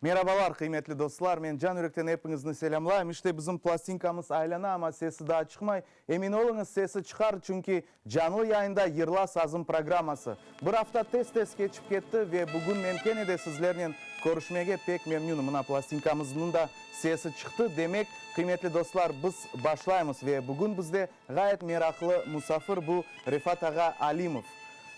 Merabalar, qıymetli dostlar! Men can yürekten epiñizni selâmlayım. İşte, bizim plastinkamız aylana, amma sesi daa çıqmay. Emin oluñız, sesi çıqar, çünki canlı yayında Yırla sazım programması. Bir afta tez-tez keçip ketti ve bugün men kene de sizlernen körüşmege pek memnünim. Mına, plastinkamıznıñ da sesi çıqtı. Demek, qıymetli dostlar, biz başlaymız ve bugün bizde Ğayet meraqlı musafir bu Refat ağa Alimov.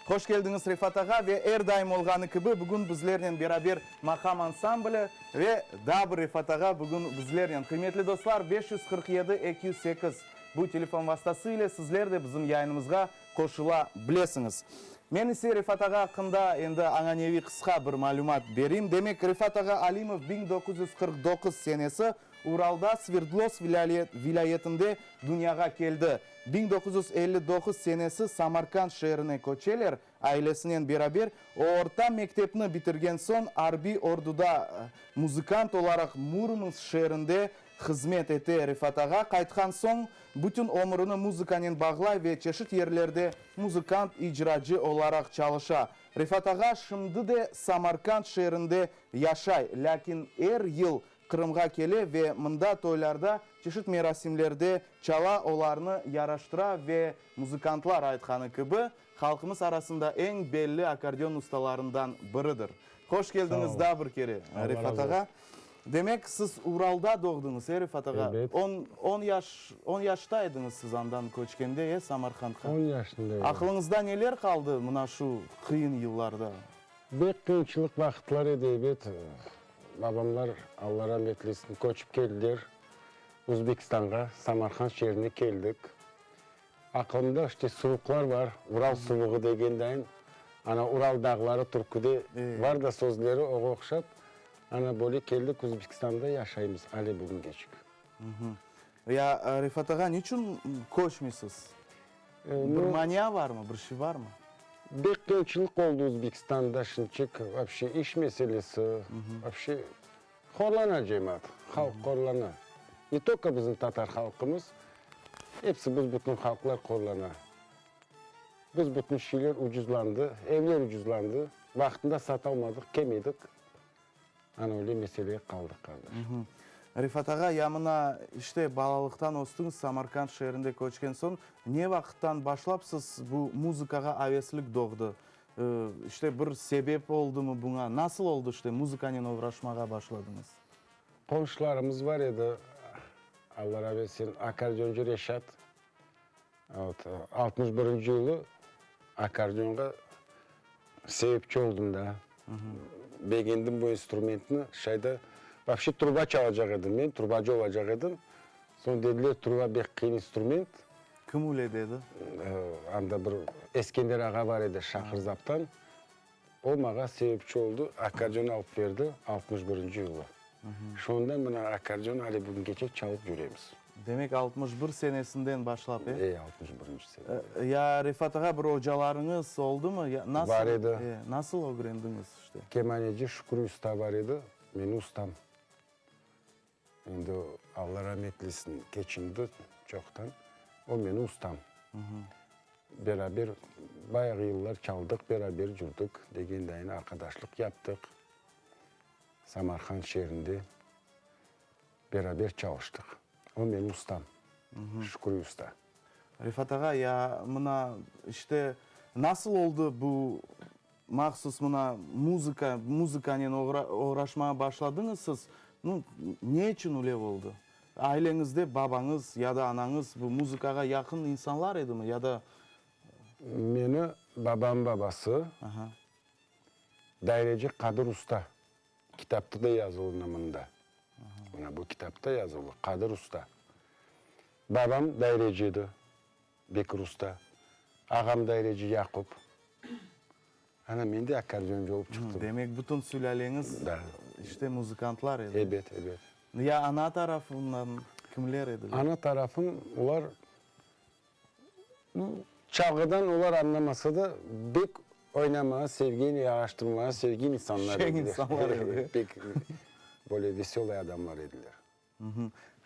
Hoş keldiñiz, Refat ağa, ve er daim olğanı kibi, bugün bizlernen beraber maqam ansambli ve daa bir Refat ağa bugün bizlernen. Qıymetli dostlar, 547 208 bu telefon vastası ile sizler de bizim yayınımızğa qoşula bilesiñiz. Men ise Refat ağa aqqında endi añaneviy qısqa bir malümat bereyim. Demek, Refat ağa Alimov 1949 senesi Uralda, Sverdlovsk vilâyetinde dünyağa keldi. 1959 senesi Samarkand şeerine köçeler, ailesinen beraber. O orta mektepni bitirgen soñ arbiy orduda muzıkant olaraq Murmansk şeerinde hızmet ete. Refat ağa qaytqan soñ bütün ömürini muzıkanen bağlay ve çeşit yerlerde muzıkant, icracı olaraq çalışa. Refat ağa şimdi de Samarkand şeerinde yaşay, lâkin er yıl Qırımğa kele ve mında toylarda, çeşit merasimlerde çala, olarnı yaraştıra ve muzıkantlar aytqanı kibi, halqımız arasında eñ belli akkordeon ustalarından biridir. Hoş keldiñiz daa bir kere, Refat ağa. Demek, siz Uralda doğdıñız, e, Refat ağa? Ebet. On, on yaş, on yaşta ediñiz siz andan köçkende, e, Samarqandqa? On yaşında edim. Aqılıñızda neler qaldı mına şu qıyın yıllarda? Bek qıyınçılıq vaqıtlar edi, ebet. Babamlar, Alla rahmet eylesin, köçip keldiler Özbekistanğa, Samarqand şeerine keldik. Aqılımda işte suvuqlar bar, Ural suvuğı degen dayın, ana Ural dağları türküde bar da sözleri oğa oqşap, ana böyle keldik Özbekistanda yaşaymız ale bugüngeçik. Ya, Refat ağa, niçün köçmeysiz? Bir mania barmı, bir şey barmı? Bek qıyınçılıq oldı Özbekistanda şimdicik, vapşe iş meselesi, vapşe horlana cemaat, halq horlana. Ne tolko bizim tatar halqımız, episi biz bütün halqlar horlana. Biz bütün şeyler ucuzlandı, evler ucuzlandı, vaqtında satalmadıq, kelmedik. Ana öyle meselege qaldıq, qardaş. Refat ağa, ya mına, işte, balalıqtan östüñiz, Samarkand şeerinde köçken soñ, ne vaqıttan başlap siz bu muzıkağa aveslik doğdı? İşte, bir sebep oldımı buña? Nasıl oldı, işte, muzıkanen oğraşmağa başladıñız? Qomşularımız bar edi, Alla razı etsin, akkordeoncı Reşat. Vot, 61 yılı akkordeonğa sebepçi oldım da. Begendim bu instrumentni. Şayda, vapşe, truba çalacaq edim men, trubacı olacaq edim. Soñ dediler, truba bek qıyın instrument. Kim öyle dedi? Anda bir Eskender ağa bar edi Şahrzaptan. O maña sebepçi oldı, akkordeon alıp berdi 61 yılı. Şondan mına akkordeon ale bugüngece çalıp yüremiz. Demek, 61 senesinden başlap, e? E, 61 seneden. Ya, Refat ağa, bir ocalarıñız oldumı? Ya, nasıl? Bar edi. E, nasıl ögrendiñiz, işte? Kemaneci Şükrü usta bar edi, meni ustam. Endi Alla rahmet eylesin, keçindi çoqtan. O meni ustam. Beraber bayağı yıllar çaldıq, beraber cürdik, degen dayın arqadaşlıq yaptıq. Samarqand şeerinde beraber çalıştıq. O meni ustam, Şükrü usta. Refat ağa, ya mına, işte, nasıl oldı bu Mahsus mına muzıka, muzıkanen oğraşmağa başladıñız siz, nu, ne içün öyle oldı? Aileñizde babañız ya da anañız bu muzıkağa yaqın insanlar edimi ya da? Meni babam babası, daireci Qadır usta, kitapta da yazılı mında, mına bu kitapta yazılı, Qadır usta. Babam daireci edi. Bekir usta, ağam daireci Yaqup. Ana, men de akkordeoncı olıp çıqtım. Demek, bütün sülâleñiz, işte, muzıkantlar edi. Ebet, ebet. Ya ana tarafından kimler ediler? Ana tarafım, olar, çalğıdan olar añlamasa da, bek oynamağa sevgen, yaraştırmağa sevgen insanlar ediler. Şeñ insanlar edi. Pek böyle veselый adamlar ediler.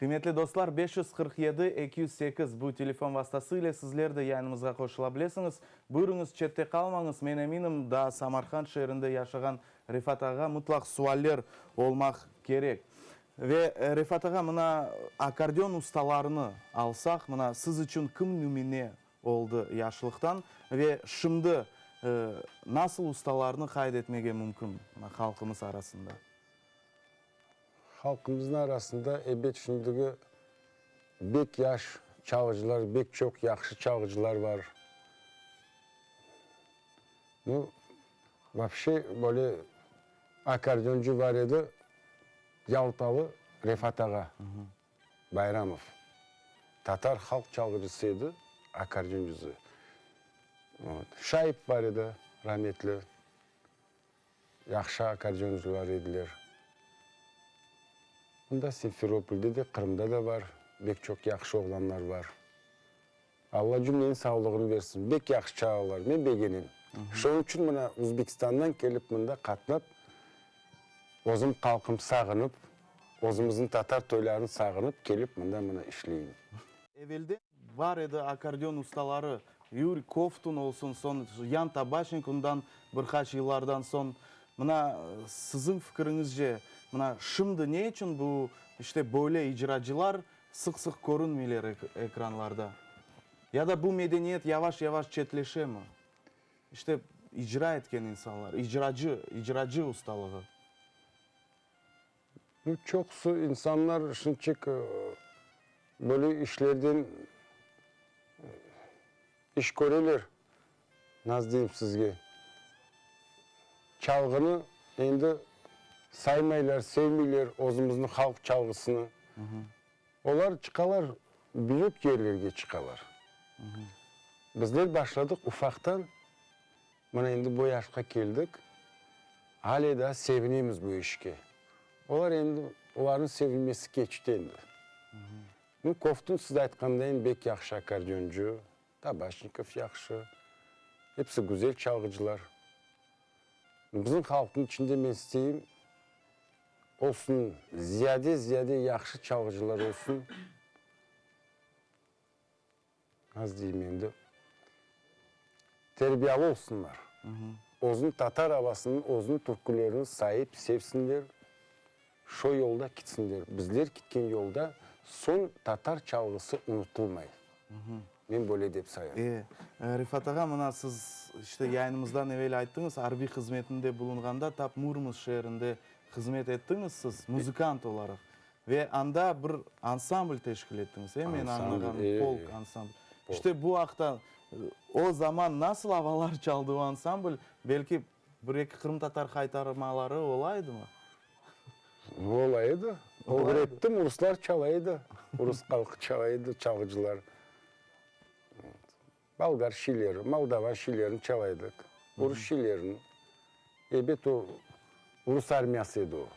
Qıymetli dostlar, 547 208 bu telefon vastası ile sizler de yayınımızğa qoşula bilesiñiz. Buyurıñız, çette qalmañız, men eminim, daa Samarqand şeerinde yaşağan Refat ağa mutlaq sualler olmaq kerek. Ve, Refat ağa, mına akkordeon ustalarını alsaq, mına siz içün kim nümüne oldı yaşlıqtan ve şimdi nasıl ustalarnı qayd etmege mümkün mına halqımız arasında? Halqımıznıñ arasında, ebet, şimdigi bek yaş çalğıcılar, bek çoq yahşı çalğıcılar var. Nu, vapşe, böyle akkordeoncı var edi, Yaltalı Refat ağa Bayramov. Tatar halq çalğıcısı edi, akkordeoncısı. Vot. Şaip var edi, rametli. Yahşı akkordeoncılar ediler. Mında Simferopolde de, Qırımda da bar, bek çoq yahşı oğlanlar bar. Alla cümleniñ sağlığını bersin. Bek yahşı çalalar, men begenem. Şonıñ içün mına Uzbekistandan kelip mında qatnap, özüm halqım sağınıp, özümizniñ tatar toylarını sağınıp kelip mında mına işleyim. Evelde Bar edi akkordeon ustaları, Yuriy Kovtun olsun, soñ Yan Tabaçnik undan bir qaç yıllardan soñ. Mına siziñ fikiriñizce, mına şimdi ne içün bu işte böyle icracılar sıq-sıq körünmeyler ekranlarda? Ya da bu medeniyet yavaş-yavaş çetleşemi? İşte icra etken insanlar, icracı, icracı ustalığı. Bu çoqusı insanlar şimdicik böyle işlerden iş köreler, nasıl deyim sizge, çalğını endi saymaylar, sevmeyler özümizniñ halq çalğısını. Olar çıqalar, büyük yerlerge çıqalar. Bizler başladıq ufaqtan, mına endi bu yaşqa keldik, ale daa sevinemiz bu işke. Olar endi, olarnıñ sevinmesi keçti endi. Nu, Kovtun, siz aytqandayın, bek yahşı akkordeoncı, Tabaşnikov yahşı, episi güzel çalğıcılar. Bizim halqnıñ içinde men isteyim, Olsun, ziyade-ziyade yahşı çalğıcılar olsun. Nasıl deyim endi, terbiyalı olsunlar. Özüniñ tatar avasını, özüniñ türkülerini sayıp sevsinler, şo yolda kitsinler. Bizler kitken yolda soñ tatar çalğısı unutılmay. Men böyle dep sayam. E, Refat ağa, mına siz işte yayınımızdan evel ayttıñız, arbiy hızmetinde bulunğanda tap Murmansk şeerinde hızmet ettiñiz siz, muzıkant olaraq. Ve anda bir ansambl teşkil ettiñiz, e, men añlağanım, polk ansambl. İşte bu aqta, o zaman nasıl avalar çaldı o ansambl, belki bir-eki qırımtatar haytarmaları ola edimi? Ola edi. Ögrettim, ruslar çala edi. Rus halqı çala edi, çalğıcılar. Bolgar şiileri, moldavan şiilerini çala edik. Rus şiilerini. Ebet, o, rus armiyası edi o.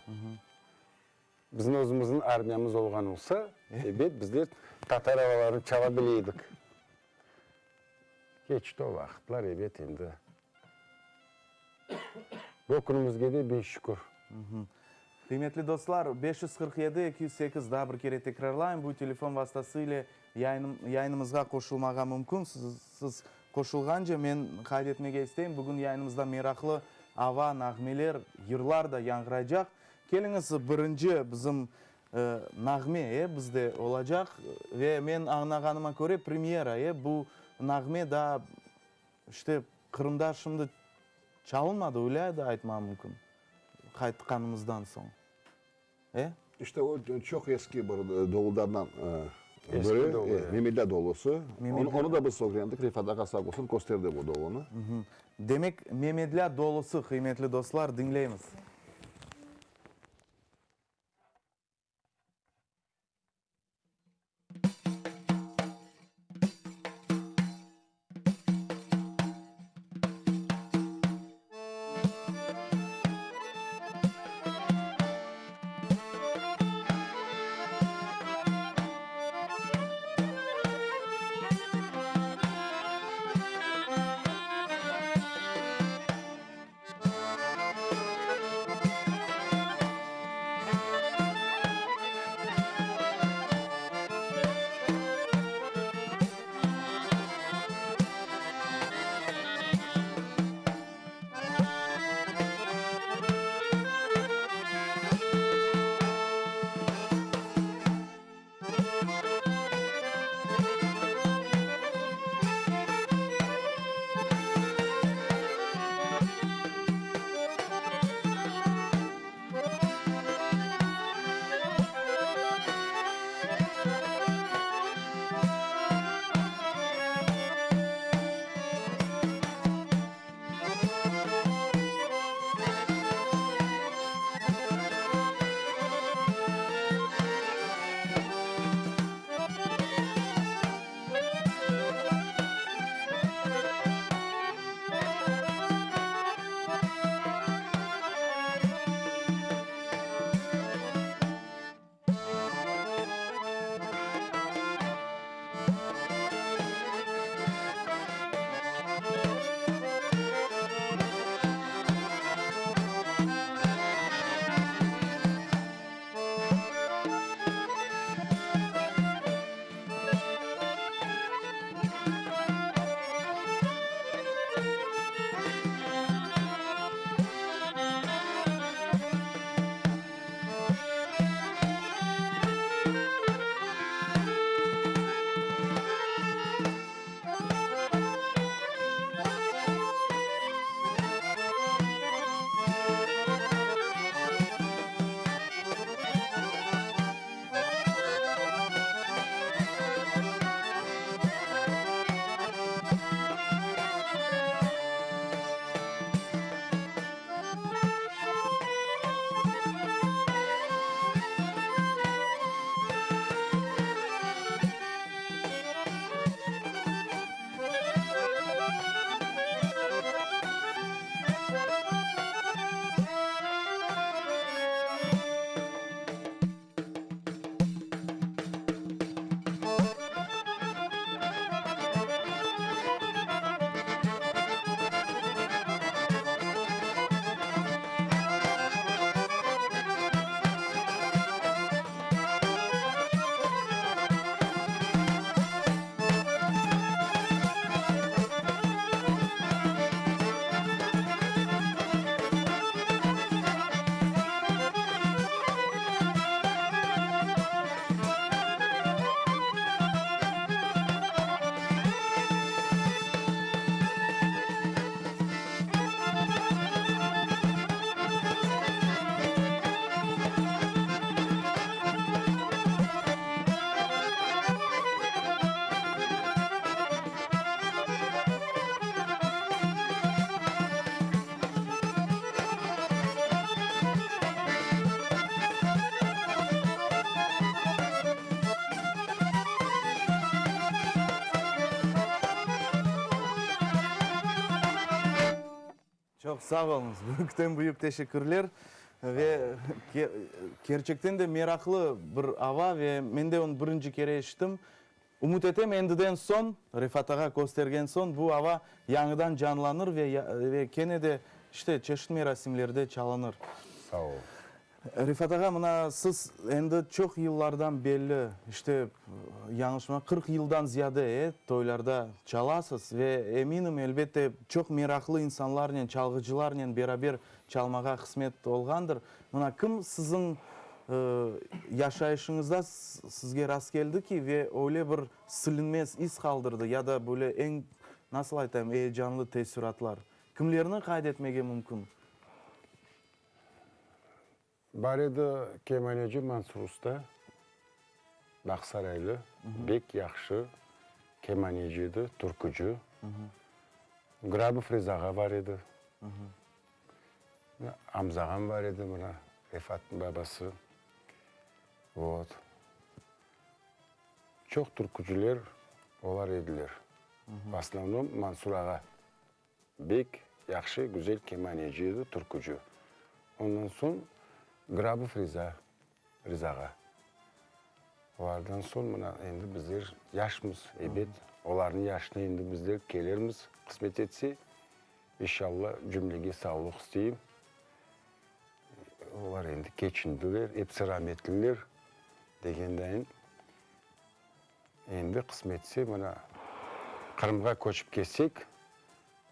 Bizim özümizniñ armiyamız olğan olsa, ebet, bizler tatar avalarını çala bile edik. Keçti o vaqıtlar, ebet, endi. Bu künümizge de biñ şükür. Qıymetli dostlar, 547 208, daa bir kere tekrarlayım, bu telefon vastası ile yayınımızğa qoşulmağa mümkün. Siz qoşulğance men qayd etmege isteyim, bugün yayınımızda meraqlı ava, nağmeler, yırlar da yañğıraycaq. Keliñiz, birinci bizim nağme, e, bizde olacaq ve men añlağanıma köre, premyera, e, bu nağme daa, işte, Qırımda şimdi çalınmadı, öyle de aytmağa mümkün, qaytqanımızdan soñ, e? İşte o çoq eski bir dolulardan biri, Memedlâ dolusı. Onı da biz ögrendik, Refat ağa sağ olsun, kösterdi bu dolunı. Demek, Memedlâ dolusı, qıymetli dostlar, diñleymiz. Çoq sağ oluñız, büyükten büyük teşekkürler. Ve kerçekten de meraqlı bir ava ve men de onı birinci kere eşittim. Ümüt etem, endiden soñ, Refat ağa köstergen soñ, bu ava yañıdan canlanır ve ve kene de, işte, çeşit merasimlerde çalınır. Sağ ol. Refat ağa, mına siz endi çoq yıllardan belli, işte, yañlışmasam, 40 yıldan ziyade, e, toylarda çalasız ve eminim, elbette, çoq meraqlı insanlarnen, çalğıcılarnen beraber çalmağa qısmet olğandır. Mına kim siziñ yaşayışıñızda sizge rastkeldi ki, ve öyle bir silinmez iz qaldırdı ya da böyle eñ, nasıl aytayım, eyecanlı teessüratlar? Kimlerni qayd etmege mümkün? Bar edi kemaneci Mansur usta, Bağsaraylı, bek yahşı kemaneci edi, türküci. Grabov Riza ağa bar edi. Amza ağam bar edi, mına, Refatnıñ babası. Vot. Çoq türküciler olar ediler. V osnovnom Mansur ağa. Bek yahşı, güzel kemaneci edi, türküci. Ondan soñ Grabov Riza, Riza ağa. Olardan soñ mına endi bizler yaşmız, ebet, olarnıñ yaşına endi bizler kelermiz, qısmet etse. İnşalla, cümlege sağlıq isteyim. Olar endi keçindiler, episi rametliler degendayın. Endi qısmetse, mına, Qırımğa köçip ketsek,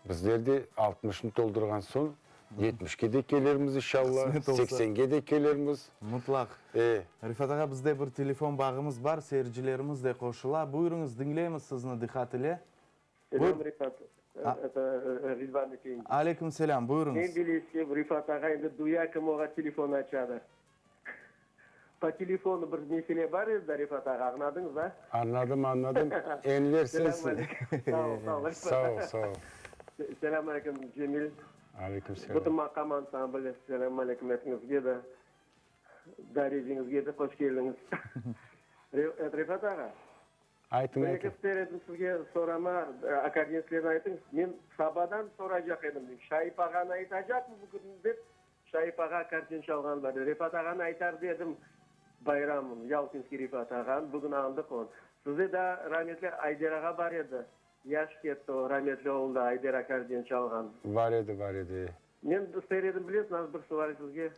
bizler de altmışnı toldurğan soñ, yetmişke de kelermiz, inşalla, seksenge de kelermiz. Mıtlaq. E. Refat ağa, bizde bir telefon bağımız bar, seyircilerimiz de qoşula. Buyurıñız, diñleymiz sizni diqqat ile. Selâm, Refat, Ridvan efendi. Aleyküm selâm, buyurıñız. Men bilesem, Refat ağa endi duya kim oğa telefon açadır. Po telefonu bir mesele bar edi da, Refat ağa, añladıñız, a? Añladım, añladım. Enver Selâm sensiñ. aleyküm. Sağ ol, sağ ol, Refat. Sağ ol, sağ ol. Selâm aleyküm, Cemil. Aleyküm selâm. Bütün maqam ansambli, selâm aleyküm epiñizge de. Dareciñizge de hoş keldiñiz. Refat ağa. Aytıñ, Bir eki aytıñ. ister edim sizge sorama, akkordeonistlerni aytıñız. Men sabadan soracaq edim, deyim, Şaip ağanı aytacaqmı bugün dep, Şaip ağa akkordeon çalğan bar. Refat ağanı aytar dedim, Bayramov, Yaltinskiy Refat ağanı, bugün añdıq onı. Sizde daa rametli Ayder ağa bar edi, yaş ketti o, rametli oldı, Ayder akkordeon çalğan. Bar edi, bar edi. Men ister edim, bilesiñ, az bir sual sizge.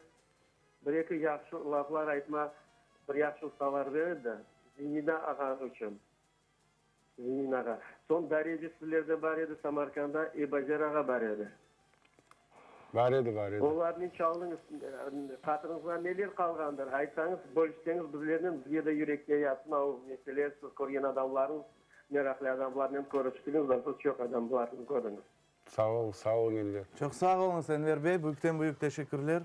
Bir-eki yahşı laflar aytma bir yahşı ustalar bar edi, Zinida ağa içün. Zinin ağa. Soñ dareci sizlerde bar edi, Samarkanda Ebazer ağa bar edi. Bar edi, bar edi. Olarnen çaldıñız, hatırıñızda neler qalğandır, aytsañız, bölüşseñiz bizlernen, bizge de yürekke yatsın o mesele, siz körgen adamlarıñız, meraqlı adamlarnen körüştiñiz da, siz çoq adamlarnı kördiñiz. Sağ ol, sağ oluñ, Enver. Çoq sağ oluñız, Enver bey, büyükten büyük teşekkürler.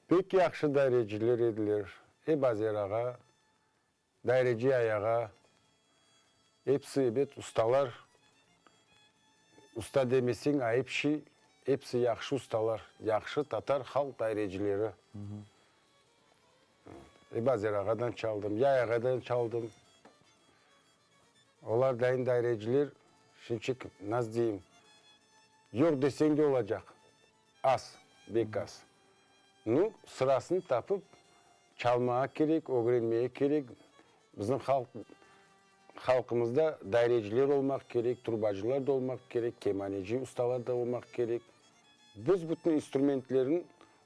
Pek yahşı daireciler ediler. Ebazer ağa, daireci Ay ağa, episi ebet ustalar. Usta demeseñ ayıp şey, episi yahşı ustalar, yahşı tatar halq dairecileri. Ebazer ağadan çaldım, Yay ağadan çaldım. Olar dayın daireciler, şimşik, nas deyim, yoq deseñ de olacaq, az, bek az. Nu, sırasını tapıp, çalmağa kerek, ögrenmege kerek. Bizim halq, halqımızda daireciler olmaq kerek, trubacılar da olmaq kerek, kemaneci ustalar da olmaq kerek. Büs-bütün instrumentlerniñ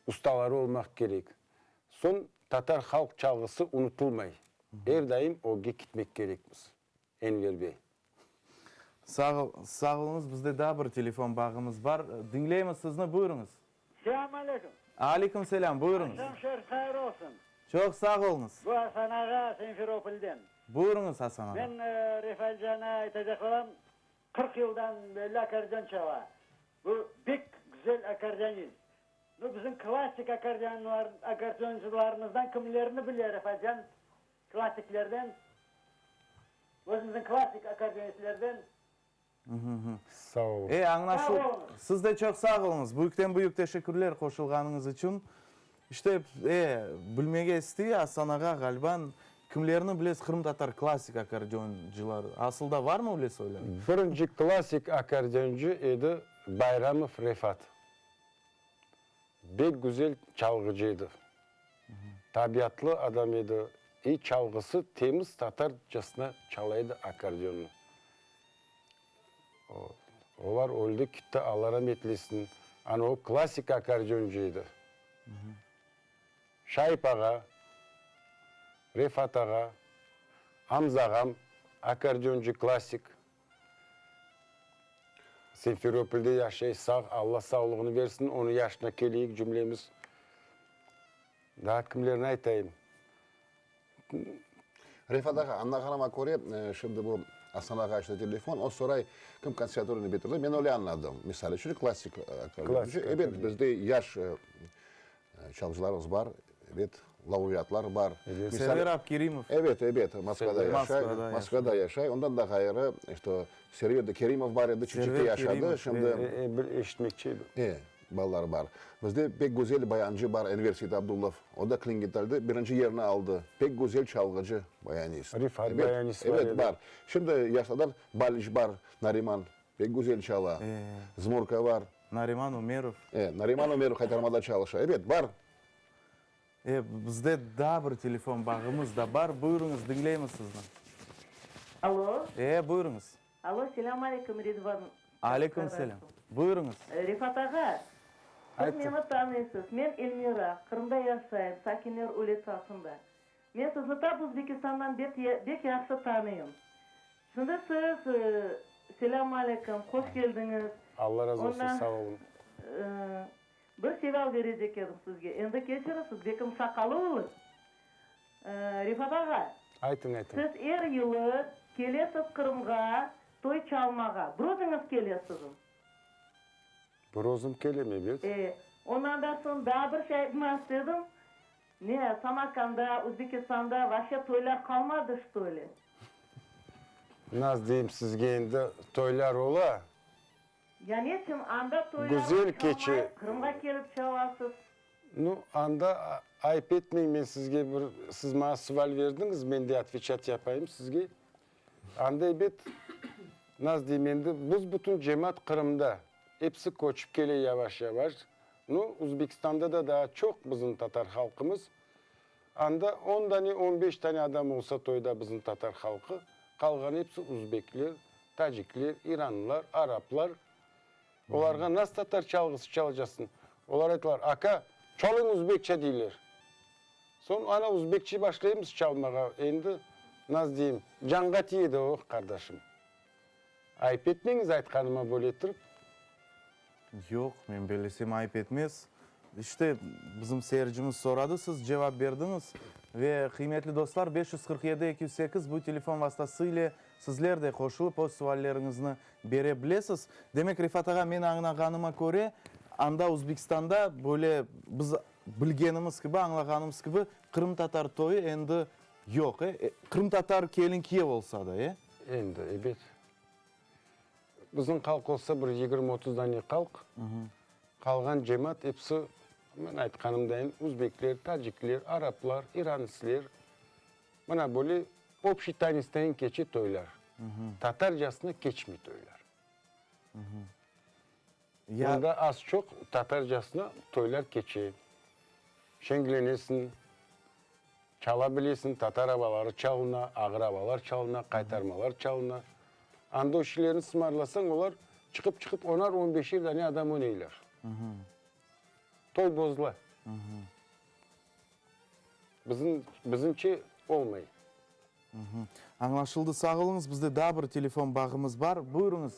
ustaları olmaq kerek. Soñ tatar halq çalğısı unutılmay. Er daim ögge kitmek kerekmiz. Enver bey. Sağ, sağ oluñız. Bizde daa bir telefon bağımız bar. Diñleymiz sizni, buyurıñız. Selâm aleyküm. Aleyküm selâm, buyurıñız. Aqşam şerif hayır olsun. Çoq sağ oluñız. Bu Asan ağa Simferopolden. Buyurıñız, Asan ağa. Men Refalcana aytacaq olam, 40 yıldan berli akkordeon çala. Bu bek güzel akkordeonist. Nu, bizim klassik akkordeonlar, akkordeoncılarımızdan kimlerni bile Refatcan? Klassiklerden, özümizniñ klassik akkordeonistlerden. Sağ oluñ. E, añlaşıl. Sağ oluñız. Siz de çoq sağ oluñız. Büyükten-büyük teşekkürler qoşulğanıñız içün. İşte, e, bilmege istey Asan ağa, ğaliba, kimlerni bilesiz qırımtatar klassik akkordeoncıları? Asılda varmı öyle soyları? Birinci klassik akkordeoncı edi. Bayramov Refat. Bek güzel çalğıcı edi. Tabiatlı adam edi. İ çalğısı temiz tatarcasına çala edi akkordeonnı. Olar öldi, kitti, Alla rametlesin. Ana o klassik akkordeoncı edi. Şaip ağa, Refat ağa, Amza ağam, akkordeoncı, klassik. Simferopolde yaşay, sağ, Alla sağlığını bersin, onıñ yaşına keleyik cümlemiz. Daa kimlerni aytayım? Refat ağa, añlağanıma köre, şimdi bu Asan ağa açtı telefon, o soray, kim konservatoriyanı bitirdi, men öyle añladım. Misal içün, klassik akkordeoncı. Ebet, bizde yaş Çalğıcılarımız bar, ebet, laureatlar bar. Server Abkerimov. Evet, ebet, Moskvada yaşay, Moskvada yaşay. Ondan da ğayrı, işte, Server de Kerimov bar edi, Çiçekte yaşadı, şimdi. Bir eşitmekçi edim. E, balalar bar. Bizde pek güzel bayancı bar, Enver Seytabdulov. O da Klingentalde birinci yerni aldı. Pek güzel çalğıcı, bayanist. Rifat bayanist bar edi. Evet, bar. Şimdi yaşlardan Baliç bar, Nariman. Pek güzel çala. Zmorka bar. Nariman Ömerov. E, Nariman Ömerov qaytarmada çalışa. Ebet, bar. E, bizde daa bir telefon bağımız da bar. Buyurıñız, diñleymiz sizni. Alo. E, buyurıñız. Alo, selâm aleyküm, Ridvan. Aleyküm selâm. Buyurıñız. Refat ağa, siz meni tanıysız. Men Elmira, Qırımda yaşayım, Sakinler ulitsasında. Men sizni tap Özbekistandan bek yahşı tanıyım. Şimdi siz, selâm aleyküm, hoş keldiñiz. Alla razı olsun, sağ oluñ. Bir seval berecek edim sizge. Endi keçirisiz, bekim saqalı olur. Refat ağa. Aytıñ, aytıñ. Siz er yılı kelesiz Qırımğa toy çalmağa. Bir özüñiz kelesiz. Bir özüm kelem, ebet. E, ondan da soñ daa bir şey aytmaq istedim. Ne, Samarkanda, Özbekistanda vahşe toylar qalmadı, çto li? Naz deyim sizge endi, toylar ola. Ya neçün anda toylar Güzel keçe. çalmayıp, Qırımğa kelip çalasız? Nu, anda ayıp etmeñ, men sizge bir, siz maña sual berdiñiz, men de otveçat yapayım sizge. Anda ebet, naz deyim endi, büs-bütün cemaat Qırımda, episi köçip kele yavaş-yavaş. Nu, Uzbekistanda da daa çoq bizim tatar halqımız. Anda on dane, on beş tane adam olsa toyda bizim tatar halqı, qalğanı episi uzbekler, tacikler, iranlılar, araplar. Olarğa nasıl tatar çalğısı çalacaqsıñ? Olar aytalar, aka, çalıñ uzbekçe deyler. Soñ ana uzbekçe başlaymız çalmağa, endi, nasıl deyim, canğa tiyedi o, qardaşım. Ayıp etmeñiz aytqanıma böyle ettirip. Yoq, men bellesem ayıp etmez. İşte, bizim seyircimiz soradı, siz cevap berdiñiz. Ve, qıymetli dostlar, 547 208 bu telefon vastası ile sizler de qoşulıp öz sualleriñizni bere bilesiz. Demek, Refat ağa, men añlağanıma köre, anda Özbekistanda böyle biz bilgenimiz kibi, añlağanımız kibi, qırımtatar toyu endi yoq, e? Qırımtatar kelin-kiyev olsa da, e? Endi, ebet. Bizim halq olsa bir 20-30 dane halq, qalğan cemaat episi, men aytqanımdayın, uzbekler, tacikler, araplar, iransler, mına böyle obşiy tanistayın keçe toylar. Tatarcasına keçmey toylar. Mında az-çoq tatarcasına toylar keçe. Şeñlenesiñ, çala bilesiñ, tatar avaları çalına, ağır avalar çalına, qaytarmalar çalına. Anda o şeylerni sımarlasañ, olar çıqıp-çıqıp onar, on beşer dane adam oynaylar. Toy bozula. Bizim, bizimce olmay. Añlaşıldı, sağ oluñız. Bizde daa bir telefon bağımız bar. Buyurıñız.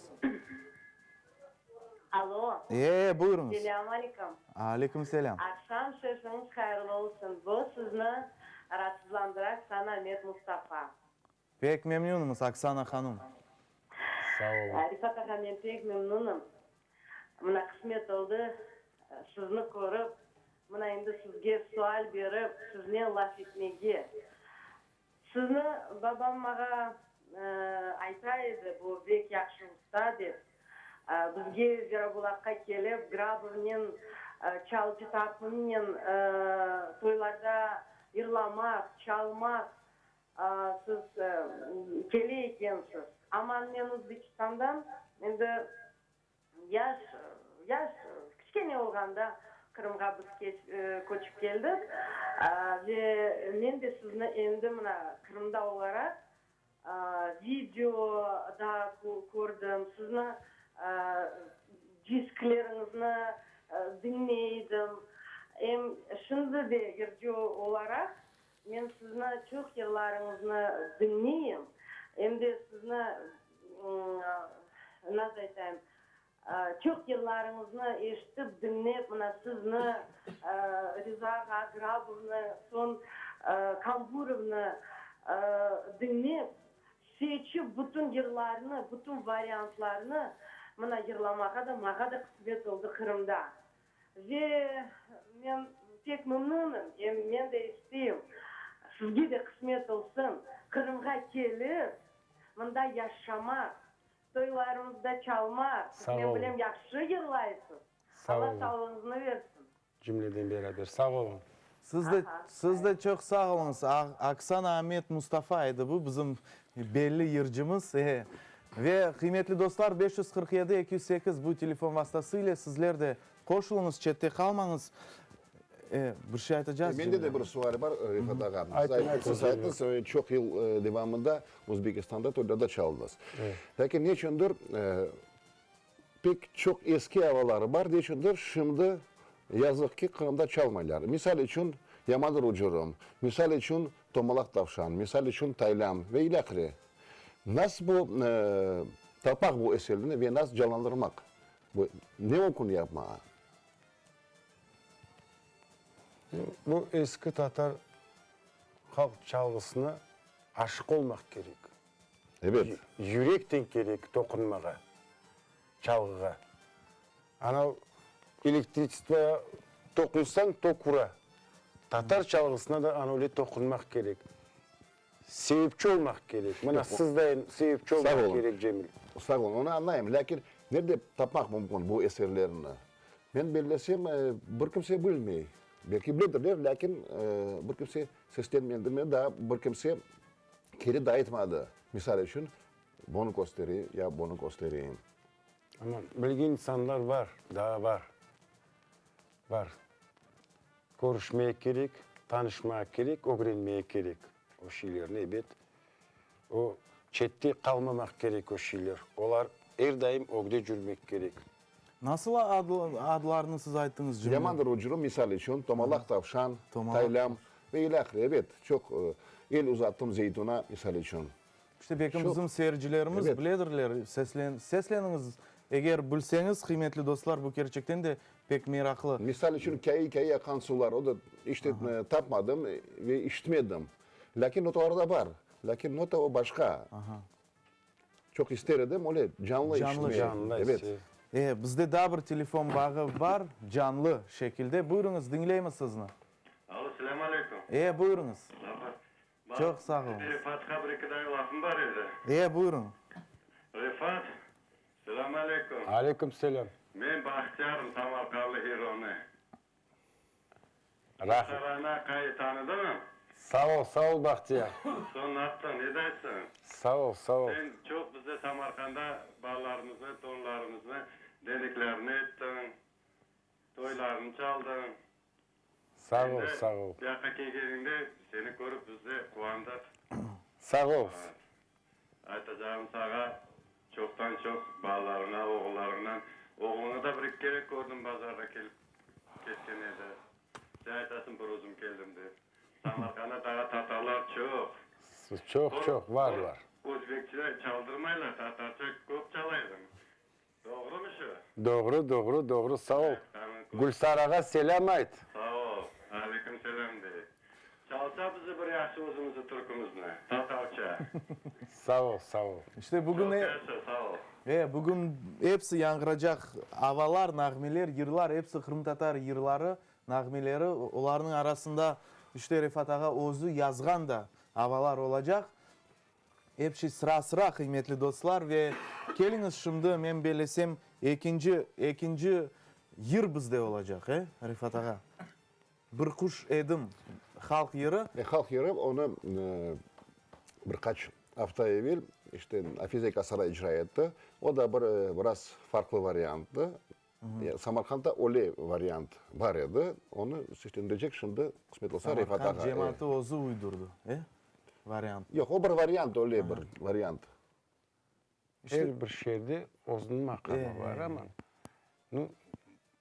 Alo. E, buyurıñız. Selâm aleyküm. Aleyküm selâm. Aqşam şerfiñiz hayırlı olsun. Bu sizni raatsızlandıra Aksana Amet Mustafa. Pek memnünimiz, Aksana hanım. Sağ olun. Rifat ağa, men pek memnünim. Mına qısmet oldı, sizni körip, mına endi sizge sual berip, siznen laf etmege. Sizni babam mağa ayta edi, bu bek yahşı usta dep. Bizge Zerabulaqqa kelip, Grabovnen, çalcı taqımınen toylarda yırlamaq, çalmaq siz kele ekensiz. Amma men Özbekistandan, endi. Yaş, yaş, kiçkene olğanda Qırımğa biz köçip keldik. Ve men de sizni endi mına Qırımda olaraq videoda kördim, sizni diskleriñizni diñley edim. Em şimdi de yırcı olaraq men sizni çoq yırlarıñıznı diñleyim, em de sizni, nasıl aytayım, çoq yırlarıñıznı eşitip, diñlep, mına sizni, Riza ağa Grabovnı, soñ Kamburovnı diñlep, seçip bütün yırlarnı, bütün variantlarnı mına yırlamağa da mağa da qısmet oldı Qırımda. Ve men pek memnunım, em men de isteyim, sizge de qısmet olsun, Qırımğa kelip, mında yaşamaq, toylarımızda çalmaq, siz, men bilem, yahşı yırlaysız, Alla sağlığıñıznı versin. Cümleden beraber. Sağ oluñ. Siz de, siz de çoq sağ oluñız. Aksana Amet Mustafa edi bu, bizim belli yırcımız. E, ve, qıymetli dostlar, 547 208 bu telefon vastası ile sizler de qoşulıñız, çette qalmañız. E, bir şey aytacağız, Mende Cemile de bir sual bar, Refat ağa. Siz ayttıñız, çoq yıl devamında Özbekistanda toylarda çaldıñız. Lâkin neçündir Pek çoq eski avaları bar, ne içündir şimdi, yazıq ki, Qırımda çalmaylar. Misal içün, Yamandır ucurım, misal içün, Tomalaq tavşan, misal içün, Taylam ve ilâhre. Nasıl bu tapmaq bu eserlerni ve nasıl canlandırmaq? Bu ne mümkün yapmağa? Bu eski tatar halq çalğısına aşıq olmaq kerek. Ebet. Yürekten kerek toqunmağa, çalğığa. Anav elektriçestvoğa toqunsañ, tok ura. Tatar çalğısına da ana öyle toqunmaq kerek. Sebepçi olmaq kerek. Mına sizdayın sebepçi olmaq kerek, Cemil. Sağ olun, onı añlayım. Lâkin nerde tapmaq mümkün bu eserlerni? Men bellesem, bir kimse bilmey. Belki biledirler, lâkin bir kimse seslenmedi, daa bir kimse Keri de aytmadı. Misal içün, bunı köstereyim ya bunı köstereyim. Amma bilgen insanlar bar, daa bar. Bar. Körüşmege kerek, tanışmağa kerek, ögrenmege kerek o şeylerni, ebet. O, çette qalmamaq kerek o şeyler. Olar er daim ögde cürmek kerek. Nasıl adlarını siz ayttıñız, Cemil? Yamandır ucurım, misal içün, tomalaq tavşan, taylam ve ilâhre. Ebet, çoq el uzattım zeytuna, misal içün. İşte, belki bizim seyircilerimiz biledirler. Sesleniñiz, eger bilseñiz, qıymetli dostlar, bu kerçekten de pek meraqlı. Misal içün, kâyi-kâyi aqqan suvlar, o da işte tapmadım ve işitmedim. Lâkin notalarda bar. Lâkin nota o başqa. Çoq ister edim öyle canlı Canlı, işitmeye. Canlı, Ebet. se. E, bizde daa bir telefon bağı bar, canlı şekilde. Buyurıñız, diñleymiz sizni. Alo, selâm aleyküm. E, buyurıñız. Merhaba. Çoq sağ oluñız. Refatqa bir-eki dane lafım bar edi. E, buyurıñ. Refat, selâm aleyküm. Aleyküm selâm. Men Bahtiyarım, Samarqandlı Hironi. Rahmet. Sarana aqayı tanıdıñım? Sağ ol, sağ ol, Bahtiyar. Soñ naptıñ, ne daysıñ? Sağ ol, sağ ol. Sen çoq bizde Samarqanda balalarımıznı, torunlarımıznı deniklerini ettiñ, toylarını çaldıñ. Sağ ol, sağ ol. Endi bu yaqqa kelgeniñde seni körip biz de quvandıq. Sağ ol. Aytacağım sağa, çoqtan-çoq balalarıña, oğullarıñdan. Oğluñı da bir-eki kere kördim, bazarda kelip ketken edi. Sen aytasıñ, bir özüm keldim dep. Samarqanda daa tatarlar çoq. Çoq, çoq varlar. Özbekçe çaldırmaylar, tatarca köp çalaydıñ. Doğrumı şu? Doğru, doğru, doğru. Sağ ol. Gülsarağa selâm ayt. Sağ ol. Aleyküm selâm dey. Çalsa bizi bir yahşı özümizni türkümizni, tatarça. Sağ ol, sağ ol. İşte bugün Çoq yahşı, sağ ol. E, bugün episi yañğıracaq avalar, nağmeler, yırlar, episi qırımtatar yırları, nağmeleri. Olarnıñ arasında işte Refat ağa özü yazğan da avalar olacaq. Ep şey sıra-sıra, qıymetli dostlar, ve keliñiz şimdi, men bellesem, ekinci, ekinci yır bizde olacaq, e, Refat ağa? Bir quş edim halq yırı. E, halq yırı, onı bir qaç afta evel. işte Afize Kasara icra etti. O da bir biraz farqlı varianttı. Samarqandda öyle variant bar edi. Onı seslendirecek şimdi, qısmet olsa, Refat ağa. Samarqand cemaatı özü uydurdı, e, variantnı? Yoq, o bir variant, öyle bir variant. Er bir şeerde özüniñ maqamı bar, amma, nu,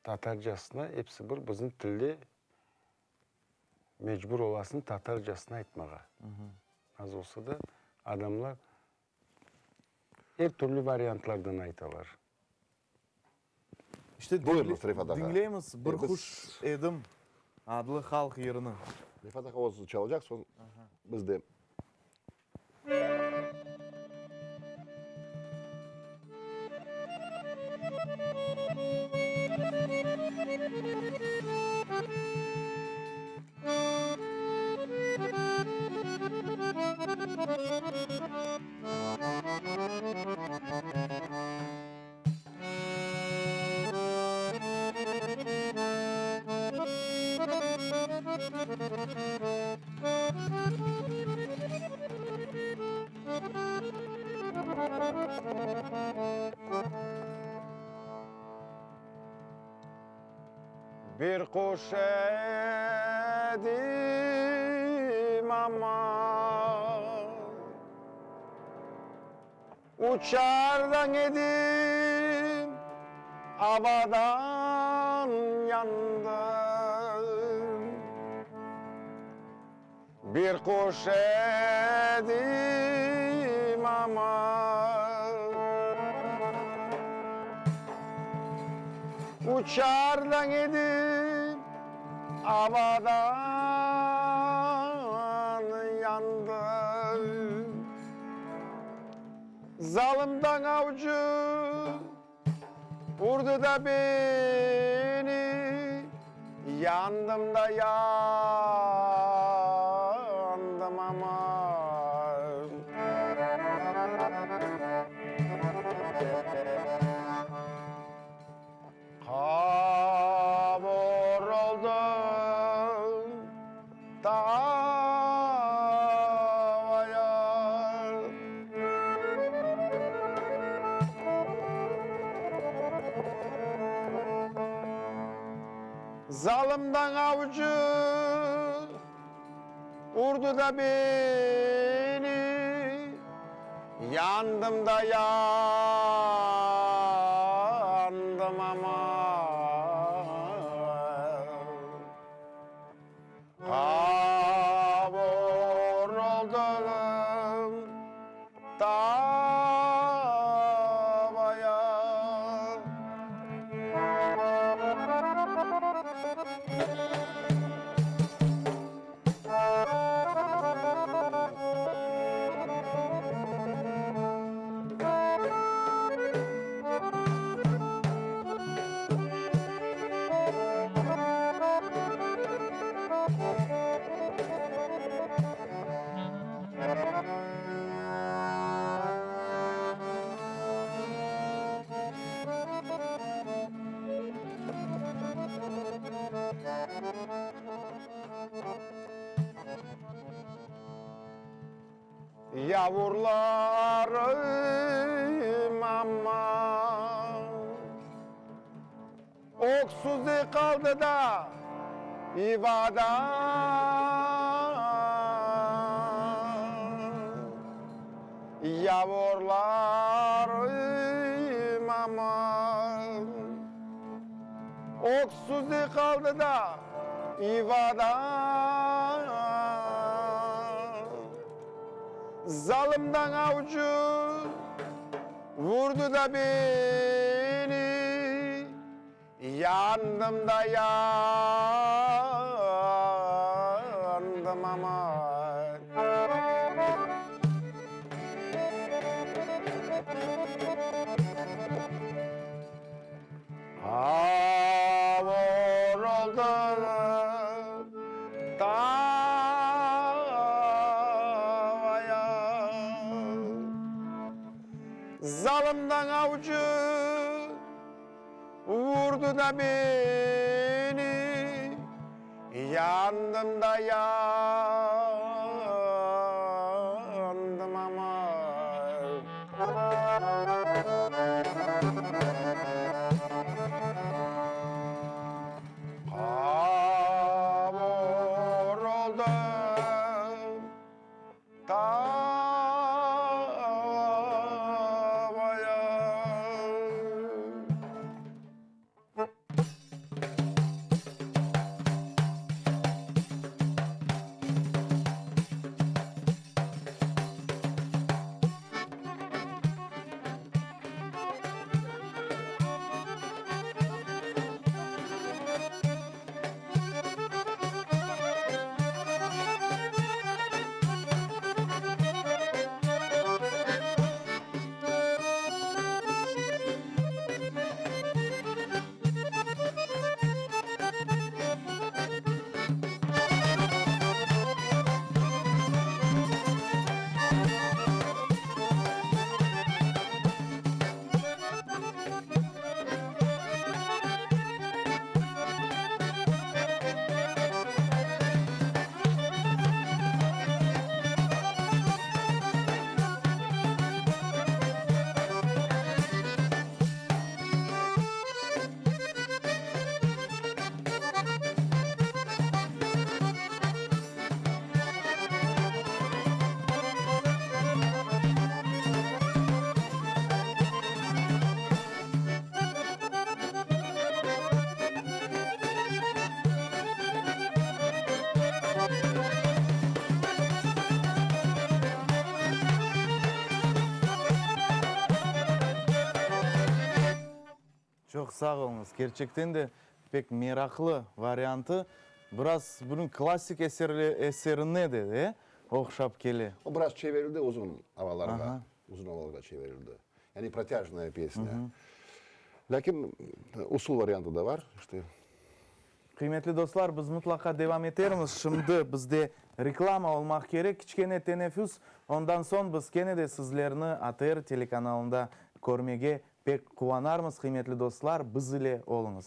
tatarcasına episi bir bizim tilde mecbur olasıñ tatarcasına aytmağa. Az olsa da, adamlar er türlü variantlardan aytalar. İşte Buyurıñız, Refat ağa. Diñleymiz Bir quş edim adlı halq yırını. Refat ağa özü çalacaq, soñ biz de. Bir quş edim aman. Uçardan edim, avadan yandım. Bir quş edim aman. Uçardan edim, avadan yandım. Zalımdan avcı urdı da beni, Yandım da yandım aman. Qavurıldım tavaya. Zalımdan avcı urdı da beni, Yandım da yandım aman. Qavurıldım tavaya. Yavurlarım aman, Öksüz qaldı da yuvada. Yavurlarım aman, Öksüz qaldı da yuvada. Zalımdan avcı vurdı da beni, Yandım da yandım aman. Qavurıldım tavaya. Zalımdan avcı vurdı da beni, Yandım da yandım aman. Çoq sağ oluñız. Kerçekten de pek meraqlı variantı. Biraz bunıñ klassik eserine de, e, oqşap kele. O biraz çevirildi uzun avalarğa, uzun avalarğa çevirildi. Yani protâjnaya pesnâ. Lâkin usul variantı da var, işte. Qıymetli dostlar, biz mıtlaqa devam etermiz. Şimdi bizde reklama olmaq kerek, kiçkene teneffüs. Ondan soñ biz kene de sizlerni ATR telekanalında körmege pek quvanarmız. Qıymetli dostlar, biz ile oluñız.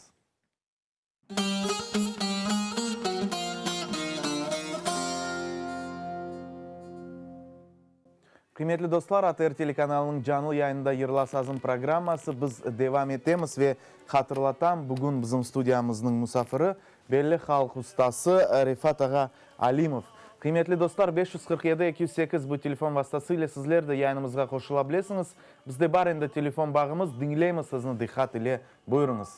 Qıymetli dostlar, ATR telekanalınıñ canlı yayınında Yırla sazım programması. Biz devam etemiz ve hatırlatam, bugün bizim studiyamıznıñ musafiri, belli halq ustası Refat ağa Alimov. Qıymetli dostlar, 547 208 bu telefon vastası ile sizler de yayınımızğa qoşula bilesiñiz. Bizde bar endi telefon bağımız, diñleymiz sizni diqqat ile. Buyurıñız.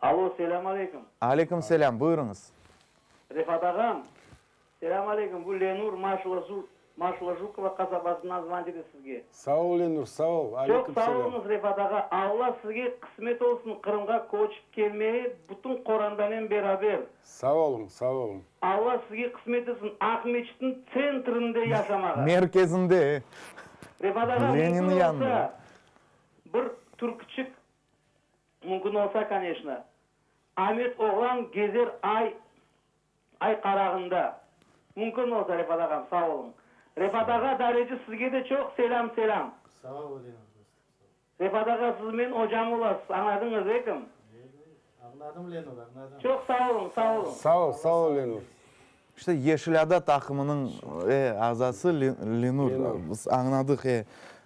Alo, selâm aleyküm. Aleyküm selâm, buyurıñız. Refat ağam, selâm aleyküm, bu Lenur Marşala Jukova qasabasından zvanit sizge. Sağ ol, Lenur, sağ ol, aleyküm selâm. Çoq sağ oluñız, Refat ağa, Alla sizge qısmet olsun Qırımğa köçip kelmeye bütün qorandanen beraber. Sağ oluñ, sağ oluñ. Alla sizge qısmet etsin Aqmeçitniñ tsentrinde yaşamağa. Merkezinde, Refat ağa, Lenin mümkün yanında. olsa bir türküçik Mümkün olsa, koneçno. Amet oğlan gezer ay ay qarağında. Mümkün olsa, Refat ağam, sağ oluñ. Refat ağa, dareci sizge de çoq selâm, selâm. Sağ ol, Lenur dostum, sağ ol. Refat ağa, siz menim ocam olasız, añladıñız, e kim? Añladım, Lenur, añladım. Çoq sağ oluñ, sağ oluñ. Sağ ol, sağ ol, Lenur. İşte Yeşil Ada taqımınıñ azası Lenur, biz añladıq, e.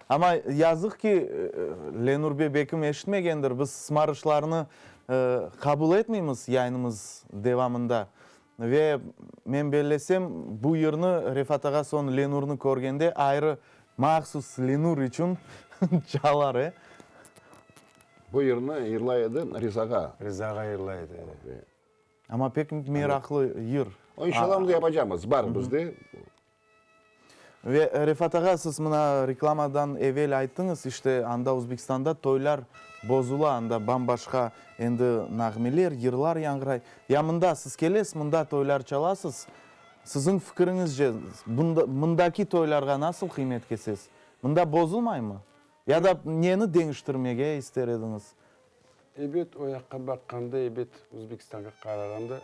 Amma yazıq ki, Lenur bey belkim eşitmegendir, biz sımarışlarnı qabul etmeymiz yayınımız devamında. Ve men bellesem, bu yırnı Refat ağa soñ Lenurnı körgende ayrı mahsus Lenur içün çalar, e. Bu yırnı yırlay edi Riza ağa. Riza ağa yırlay edi, e. Amma pek meraqlı yır. O inşallah onu da yapacamız. Bar bizde. Ve Refat ağa, siz mına reklamadan evel ayttıñız, işte anda Özbekistanda toylar bozula, anda bam-başqa endi nağmeler, yırlar yañğıray. Ya mında siz kelesiz, mında toylar çalasız. Siziñ fikiriñizce, bunda, mındaki toylarğa nasıl qıymet kesesiz? Mında bozulmaymı? Ya da neni deñiştirmege ister ediñiz? Ebet, o yaqqa baqqanda, ebet, Özbekistanğa qarağanda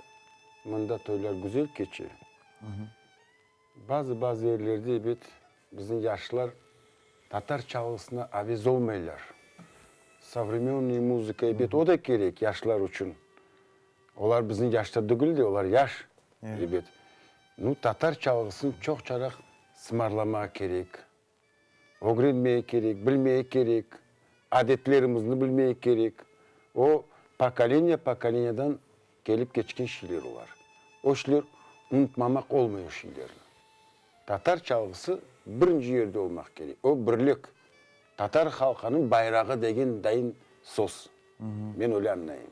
mında toylar güzel keçe. Bazı-bazı yerlerde, ebet, bizim yaşlar tatar çalğısına avez olmaylar. Sovremennıy muzıka, ebet, o da kerek yaşlar içün. Olar bizim yaşta degil de, olar yaş, ebet. Nu, tatar çalğısını çoqçaraq sımarlamağa kerek. Ögrenmege kerek, bilmege kerek, adetlerimizni bilmege kerek. O, pokoleniye pokoleniyadan kelip keçken şeyler olar. O şeyler unutmamaq olmay o şeylerni. Tatar çalğısı birinci yerde olmaq kerek. O birlik, tatar halqınıñ bayrağı degen dayın söz. Men öyle añlayım.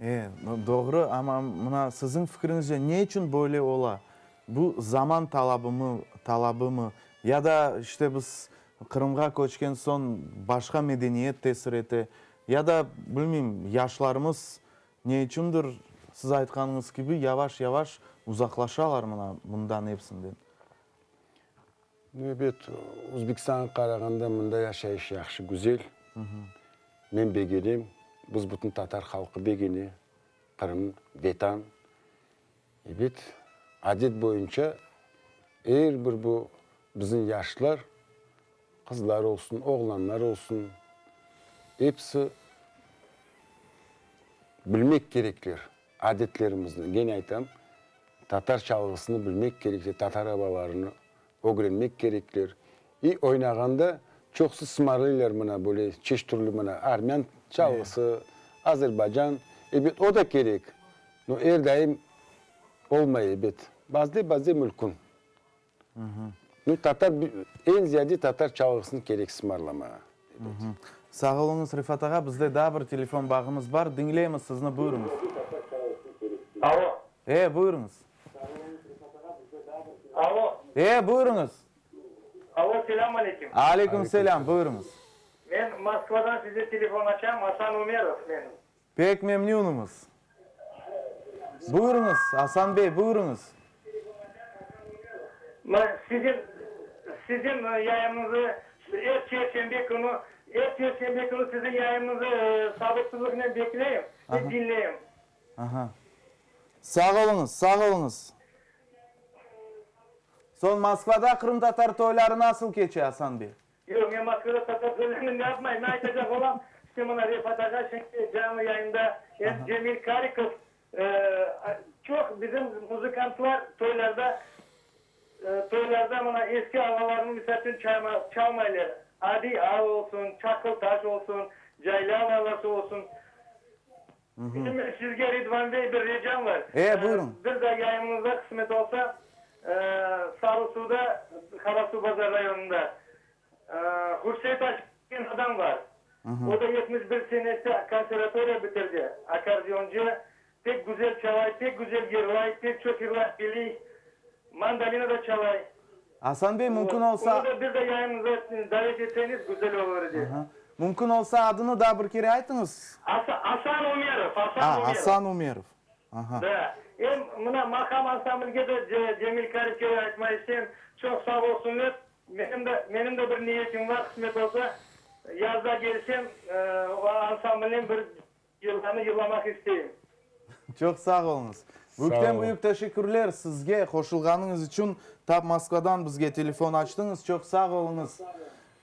E, doğru, amma mına siziñ fikriñizce ne içün böyle ola? Bu zaman talabımı, talabımı ya da işte biz Qırımğa köçken soñ başqa medeniyet tesir ete, ya da, bilmeyim, yaşlarımız ne içündir, siz aytqanıñız kibi, yavaş-yavaş uzaqlaşalar mına bundan epsinden? Ebet, Özbekistanğa qarağanda mında yaşayış yahşı, güzel. Men begenem, biz bütün tatar halqı begene, Qırım, Vetan. Ebet, adet boyunca er bir bu bizim yaşlar, qızlar olsun, oğlanlar olsun, episi bilmek kerekler adetlerimizni. Gene aytam, tatar çalğısını bilmek kerekler, tatar avalarını ögrenmek kerekler. İ oynağanda çoqusı sımarlıylar mına böyle çeşit türlü mına armyan çalğısı, azerbaycan. Ebet, o da kerek, no er daim olmay ebet. Bazıda bazıda mülkün. Nu tatar, eñ ziyade tatar çalğısını kerek sımarlamağa, ebet. Sağ oluñız, Refat ağa. Bizde daa bir telefon bağımız bar. Diñleymiz sizni, buyurıñız. Alo. E, buyurıñız. Alo. E, buyurıñız. Alo, selâm aleyküm. Aleyküm selâm, buyurıñız. Men Moskvadan size telefon açam, Asan Umerov men. Pek memnünimiz. Buyurıñız, Asan bey, buyurıñız. Men siziñ, siziñ yayınıñızı er çerşenbe künü, er çerşenbe künü siziñ yayınıñızı sabırsızlıqnen bekleyim ve diñleyim. Aha. Sağ oluñız, sağ oluñız. Soñ Moskvada qırımtatar toyları nasıl keçe, Asan bey? Yoq, men Moskvada tatar toylarını ne yapmayım. Men aytacaq olam, işte mına Refat ağa şimdi canlı yayında, em Cemil Karikov, çoq bizim muzıkantlar toylarda, toylarda mına eski avalarnı misal içün çalmaylar. Adiy av olsun, Çaqıl taş olsun, Caylav avası olsun. Şimdi sizge Ridvan bey bir ricam var. E, buyurıñ. Bir daa yayınıñızda qısmet olsa, Sarısuvda, Qarasuvbazar rayonında, Hurşet aşıq degen adam var. O da 71 senesi konservatoriya bitirdi, akkordeoncı, pek güzel çalay, pek güzel yırlay, pek çoq yırlar biliy, mandolina da çalay. Asan bey, mümkün olsa. Onı da bir daa yayınıñıza davet etseñiz güzel olur edi. Mümkün olsa adını daa bir kere aytıñız. Asan Umerov, Asan Umerov. A, Asan Umerov. Aha. Da. Em mına Maqam ansamblge de Cemil Karipke aytmaq isteyim, çoq sağ olsunlar. Menim de, menim de bir niyetim var, qısmet olsa, yazda kelsem, o ansamblnen bir yırlarnı yırlamaq isteyim. Çoq sağ oluñız. Büyükten büyük teşekkürler sizge, qoşulğanıñız içün. Tap Moskvadan bizge telefon açtıñız. Çoq sağ oluñız.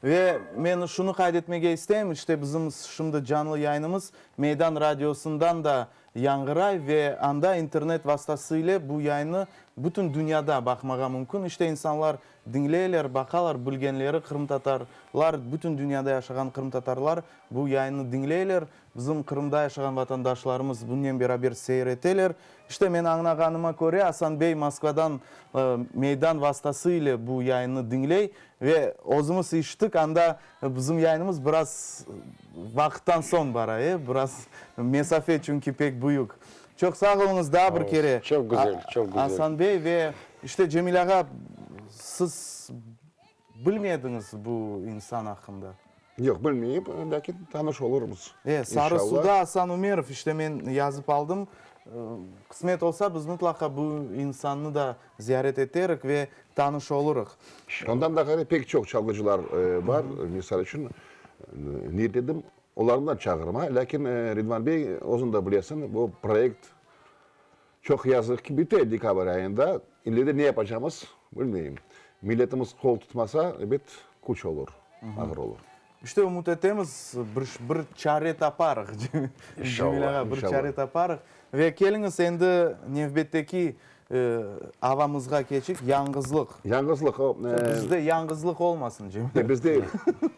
Ve men şunı qayd etmege isteyim, işte bizim şimdi canlı yayınımız Meydan radiosından da yañğıray ve anda internet vastası ile bu yayınnı bütün dünyada baqmağa mümkün. İşte insanlar diñleyler, baqalar, bilgenleri qırımtatarlar, bütün dünyada yaşağan qırımtatarlar bu yayınnı diñleyler. Bizim Qırımda yaşağan vatandaşlarımız bunnen beraber seyir eteler. İşte, men añnağanıma köre, Asan bey Moskvadan Meydan vastası ile bu yayınnı diñley ve özümiz işittik, anda bizim yayınımız biraz vaqıttan soñ bara, e, biraz mesafe çünki pek büyük. Çoq sağ oluñız daa bir kere, Çoq güzel, çoq güzel. Asan bey ve işte Cemil ağa, siz bilmediñiz bu insan aqqında. Yoq, bilmeyim, lâkin tanış olurmız, E, Sarı-Suda Asan Umerov, işte men yazıp aldım. Qısmet olsa, biz mıtlaqa bu insannı da ziyaret eterik ve tanış olurıq. Ondan da ğayrı pek çoq çalğıcılar bar, misal içün, niyet edim olarnı da çağırma, lâkin Ridvan bey, özüñ de bilesiñ, bu proyekt Çoq yazıq ki, bite dekabr ayında. İleride ne yapacamız, bilmeyim. Milletimiz qol tutmasa, ebet, küç olur, ağır olur. İşte, ümüt etemiz, bir bir çare taparıq, Cemil ağa, bir çare taparıq. Ve keliñiz, endi nevbetteki avamızğa keçik, yañğızlıq. Yañğızlıq, o. Bizde yañğızlıq olmasın, Cemil ağa. Bizde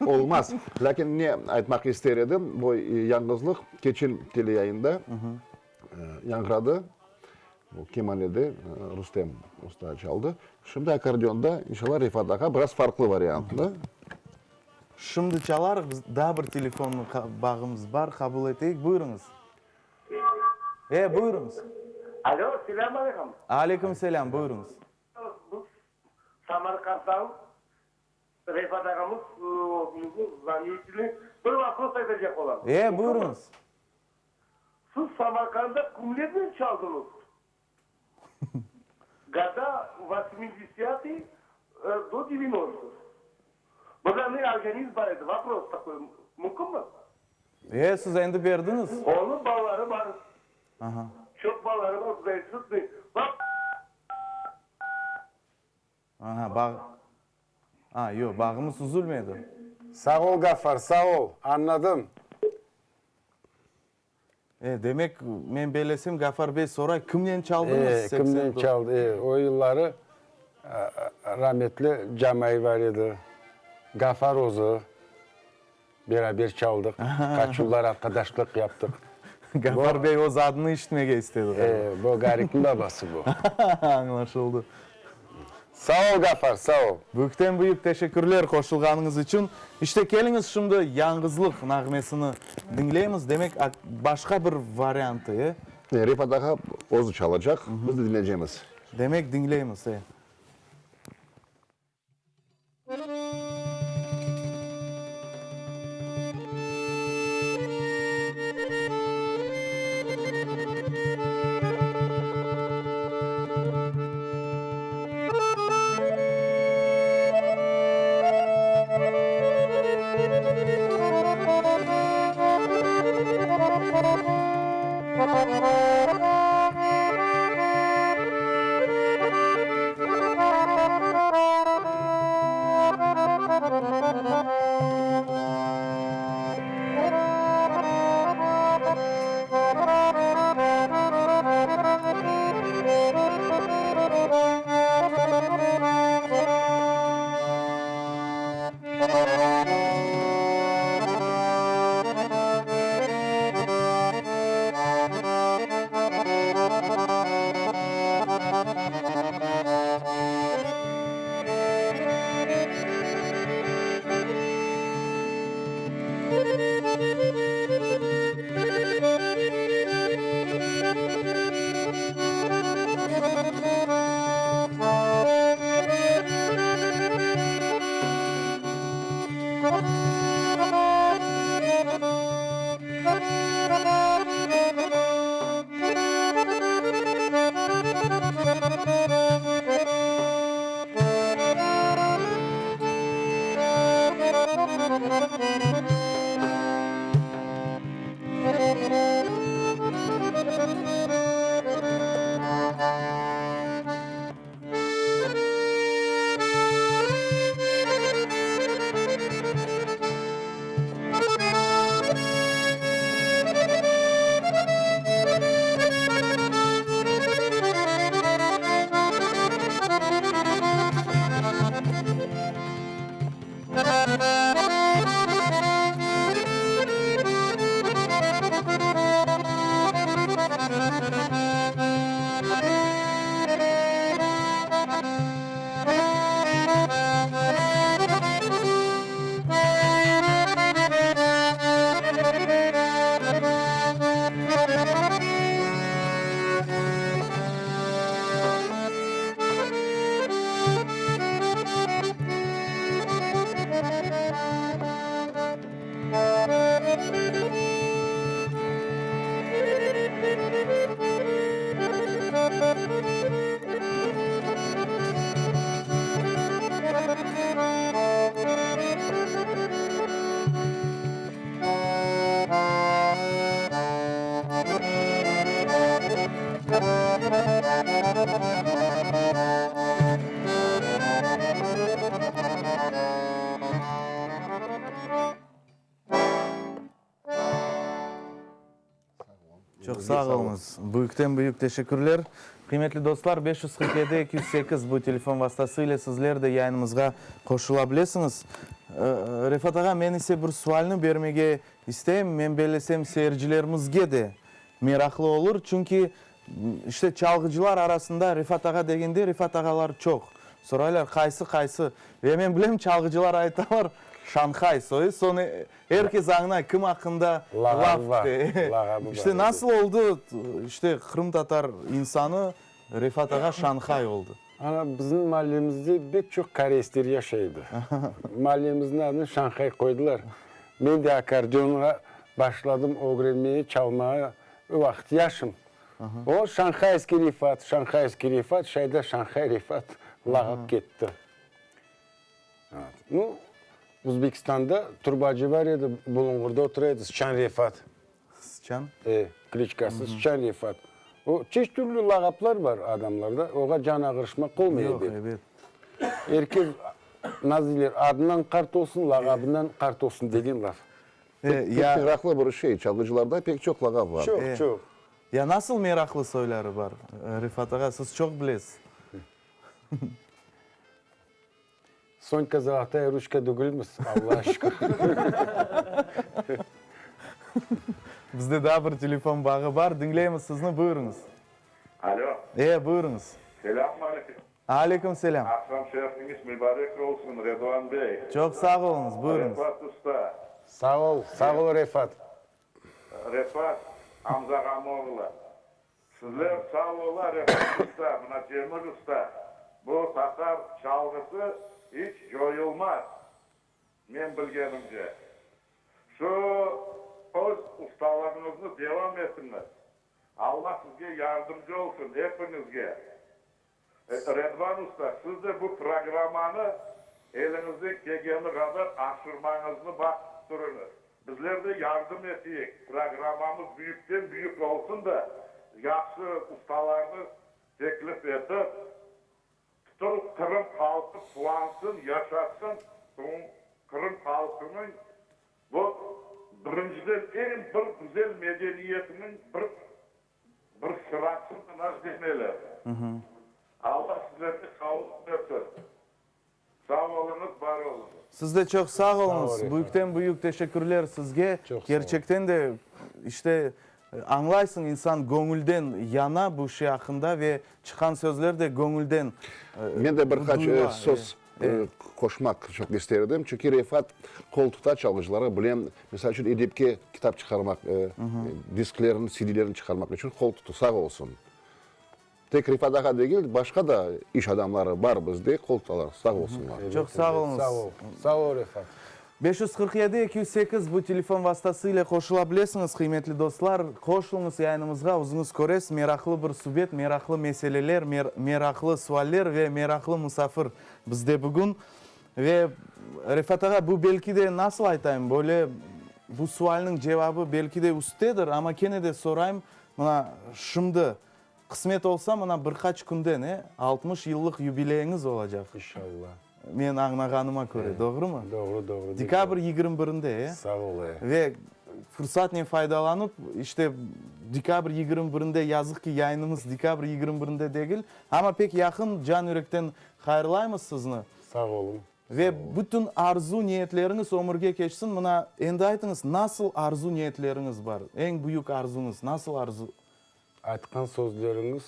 olmaz. Lâkin ne aytmaq ister edim, bu yañğızlıq keçen teleyayında Yañğıradı. Bu kemanede Rustem usta çaldı. Şimdi akkordeonda, inşallah, Refat ağa biraz farqlı variantlı. Şimdi çalarıq. Biz daa bir telefon bağımız bar, qabul eteyik. Buyurıñız. E, buyurıñız. Alo, selâm aleyküm. Aleyküm selâm, buyurıñız. Biz Samarqanddan Refat ağamız özüñizni zaniyetini bir vopros aytacaq olam. E, buyurıñız. Siz Samarqandda kimlernen çaldıñız? Goda vosmidesyatıy do devyanostoh. Burada ne organizm bar edi? Vopros takoy mümkünmi? E, siz endi berdiñiz. Onıñ balaları bar. Aha. Çoq balaları bar, biz Aha, bağ. A, yoq, bağımız üzülmedi. Sağ ol, Gafar, sağ ol, añladım. E, demek, men bellesem, Gafar bey soray, kimnen çaldıñız? E, kimnen çaldı, e, o yılları rametli Camay bar edi, Gafar özü, beraber çaldıq, qaç yıllar arqadaşlıq yaptıq. Gafar bey öz adını işitmege istedi ğaliba. E, bu Garikniñ babası bu. Añlaşıldı. Sağ ol, Gafar, sağ ol. Büyükten büyük teşekkürler qoşulğanıñız içün. İşte, keliñiz şimdi Yañğızlıq nağmesini diñleymiz. Demek, başqa bir variantı, e? E, Refat ağa özü çalacaq, biz de diñleycemiz. Demek, diñleymiz, e. Çoq sağ oluñız. Büyükten büyük teşekkürler. Qıymetli dostlar, 547 208 bu telefon vastası ile sizler de yayınımızğa qoşula bilesiñiz. Refat ağa, men ise bir sualni bermege isteyim. Men bellesem, seyircilerimizge de meraqlı olur, çünki, işte, çalğıcılar arasında Refat ağa degende, Refat ağalar çoq. Soraylar, qaysı, qaysı? Ve men bilem, çalğıcılar aytalar, Şanhay soyu. Soñu er kes añlay, kim aqqında laf kete. İşte, nasıl oldı, işte, qırımtatar insanı Refat ağa Şanhay oldı? Ana, bizim mallemizde pek çoq koreysler yaşay edi. Mallemizniñ adını Şanhay qoydılar. Men de akkordeonğa başladım ögrenmeye, çalmağa. O vaqıt yaşım. O, Şanhayskiy Refat, Şanhayskiy Refat, şayda Şanhay Refat lağap ketti. Nu, Uzbekistanda turbacı bar edi, Bulunğurda otura edi, Sıçan Refat. Sıçan? E, kliçkası Sıçan Refat. O, çeşit türlü lağaplar bar adamlarda, oğa can ağırışmaq olmay Yoq, ebet. ebet. Er kes, nasıl deyler, adından qart olsun, lağabından qart olsun degen laf. E, Pek ya. meraqlı bir şey, çalğıcılarda pek çoq lağap bar. Çoq, çoq. Ya nasıl meraqlı soyları bar, Refat ağa, siz çoq bilesiz. Sonka zolotaya ruçka degilmiz, Allağa şükür. Bizde daa bir telefon bağı bar. Diñleymiz sizni, buyurıñız. Alo. E, buyurıñız. Selâmün aleyküm. Aleyküm selâm. Aqşam şerfiñiz mübarek olsun, Redvan bey. Çoq sağ oluñız, buyurıñız. Refat usta. Sağ ol, sağ ol, Refat. Refat, Amza Ğamoğlu. Sizler sağ ola Refat usta, mına Cemil usta, bu tatar çalğısı iç coyulmaz, men bilgenimce. Şu öz ustalığıñıznı devam etiñiz. Alla sizge yardımcı olsun, epiñizge. Redvan usta, siz de bu programmanı eliñizden kelgeni qadar aşırmañıznı baqıp turıñız. Bizler de yardım eteyik, programmamız büyükten büyük olsun da, yahşı ustalarnı teklif etip, bütün Qırım halqı quvansın, yaşasın, Qırım halqınıñ bu birinciden eñ bir güzel medeniyetiniñ bir bir sırası mına demeli. Alla sizlerge sağlıq bersin. Sağ oluñız, bar oluñız. Siz de çoq sağ oluñız. Büyükten büyük teşekkürler sizge. Kerçekten de, işte, añlaysıñ, insan göñülden yana bu şey aqqında ve çıqqan sözler de göñülden Men de bir qaç duyula. söz qoşmaq çoq ister edim. Çünki Refat qol tuta çalğıcılarğa, bilem, misal içün, edipke kitap çıqarmaq, disklerini, CD-lerini çıqarmaq içün qol tuttı. Sağ olsun. Tek Refat ağa degil, başqa da iş adamları bar bizde, qol tutalar, sağ olsunlar. Çoq sağ oluñız. Sağ ol. Sağ ol, Refat. 547 208 bu telefon vastası ile qoşula bilesiñiz, qıymetli dostlar. Qoşulıñız yayınımızğa, özüñiz köresiz, meraqlı bir subet, meraqlı meseleler, meraqlı sualler ve meraqlı musafir bizde bugün. Ve, Refat ağa, bu belki de, nasıl aytayım, böyle bu sualniñ cevabı belki de üsttedir, amma kene de sorayım, mına şimdi Qısmet olsa, mına bir qaç künden, e, 60 yıllıq yubileyiñiz olacaq. İnşallah. Men añnağanıma köre, doğrumı? Doğru, doğru. Dekabr 21-nde, e? Sağ ol, e. Ve fursatnen faydalanıp, işte, dekabr 21-nde, yazıq ki, yayınımız dekabr 21-nde degil, amma pek yaqın, can-yürekten hayırlaymız sizni. Sağ oluñ. Ve bütün arzu-niyetleriñiz ömürge keçsin. Mına, endi aytıñız, nasıl arzu-niyetleriñiz bar? Eñ büyük arzuñız, nasıl arzu? Aytqan sözleriñiz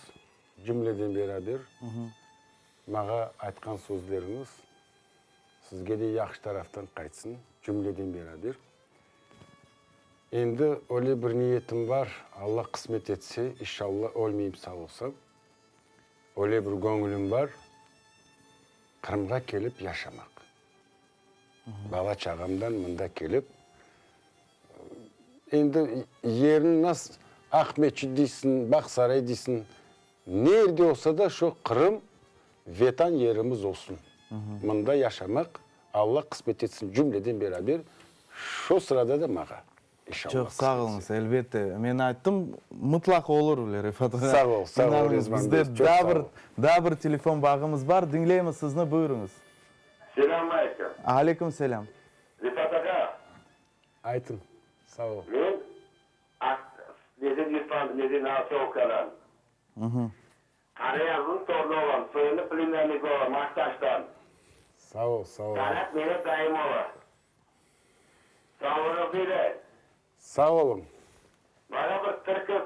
cümleden beraber mağa aytqan sözleriñiz sizge de yahşı taraftan qaytsın, cümleden beraber. Endi öyle bir niyetim bar, Alla qısmet etse, inşalla ölmeyip sağ olsam, öyle bir göñülim bar, Qırımğa kelip yaşamaq. Bala-çağamdan mında kelip, endi yerini nasıl, Aqmeçit deysiñ, Bağsaray deysiñ, ne yerde olsa da şu Qırım Vetan yerimiz olsun. Mında yaşamaq, Alla qısmet etsin cümleden beraber, şu sırada da mağa, inşallah Çoq sağ oluñız, elbette. Men ayttım, mıtlaq olur, Refat ağa. Sağ ol, sağ ol, Rizvan Bizde daa bir, daa bir telefon bağımız bar. Diñleymiz sizni, buyurıñız. Selâm aleyküm. Aleyküm selâm. Refat ağa. Aytıñ, sağ ol. Men Aq, neden İrfan, neden Alçovkadan. Qarayaznıñ tornu olam, soyunı plemânnik olam, Aqtaştan. Sağ ol, sağ ol. Talat meni dayım ola. Sağlığıñız ile. Sağ oluñ. Maña bir türkü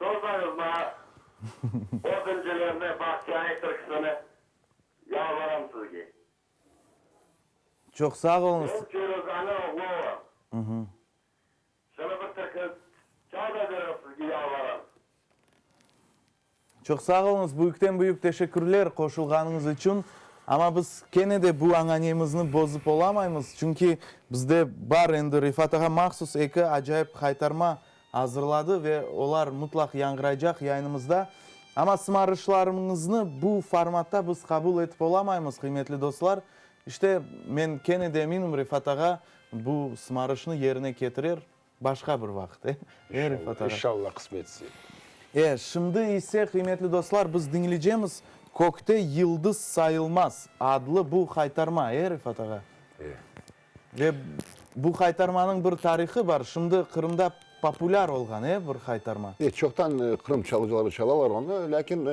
sozmañız maña oduncılarnı, Bağçaray türküsini yalvaram sizge. Çoq sağ oluñız. Men Feruzanıñ oğlu olam. Şunı bir türkü çal da beriñ sizge yalvaram. Çoq sağ oluñız, büyükten büyük teşekkürler qoşulğanıñız içün. Amma biz kene de bu añanemizni bozıp olamaymız, çünki bizde bar endi Refat ağa mahsus eki acayip haytarma azırladı ve olar mıtlaq yañğıraycaq yayınımızda. Amma sımarışlarıñıznı bu formatta biz qabul etip olamaymız, qıymetli dostlar. İşte, men kene de eminim, Refat ağa bu sımarışnı yerine ketirer başqa bir vaqıt, e, e, Refat ağa? İnşallah, qısmet etse. E, şimdi ise, qıymetli dostlar, biz diñleycemiz Kökte yıldız sayılmaz adlı bu haytarma, e, Refat ağa? E. Ve bu haytarmanıñ bir tarihı bar, şimdi Qırımda populâr olğan, e, bir haytarma. E, çoqtan Qırım çalğıcıları çalalar onı, lâkin.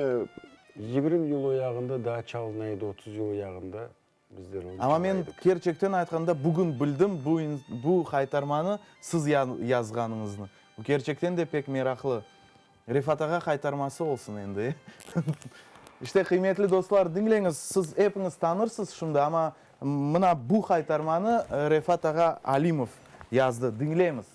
20 yıl o yağında daa çalına edi, 30 yıl o yağında bizler onı Amma çala men edik. kerçekten aytqanda bugün bildim bu bu haytarmanı siz yazğanıñıznı. Bu kerçekten de pek meraqlı. Refat ağa haytarması olsun endi, e. İşte, qıymetli dostlar, diñleñiz, siz epiñiz tanırsız şimdi, amma mına bu haytarmanı Refat ağa Alimov yazdı. Diñleymiz.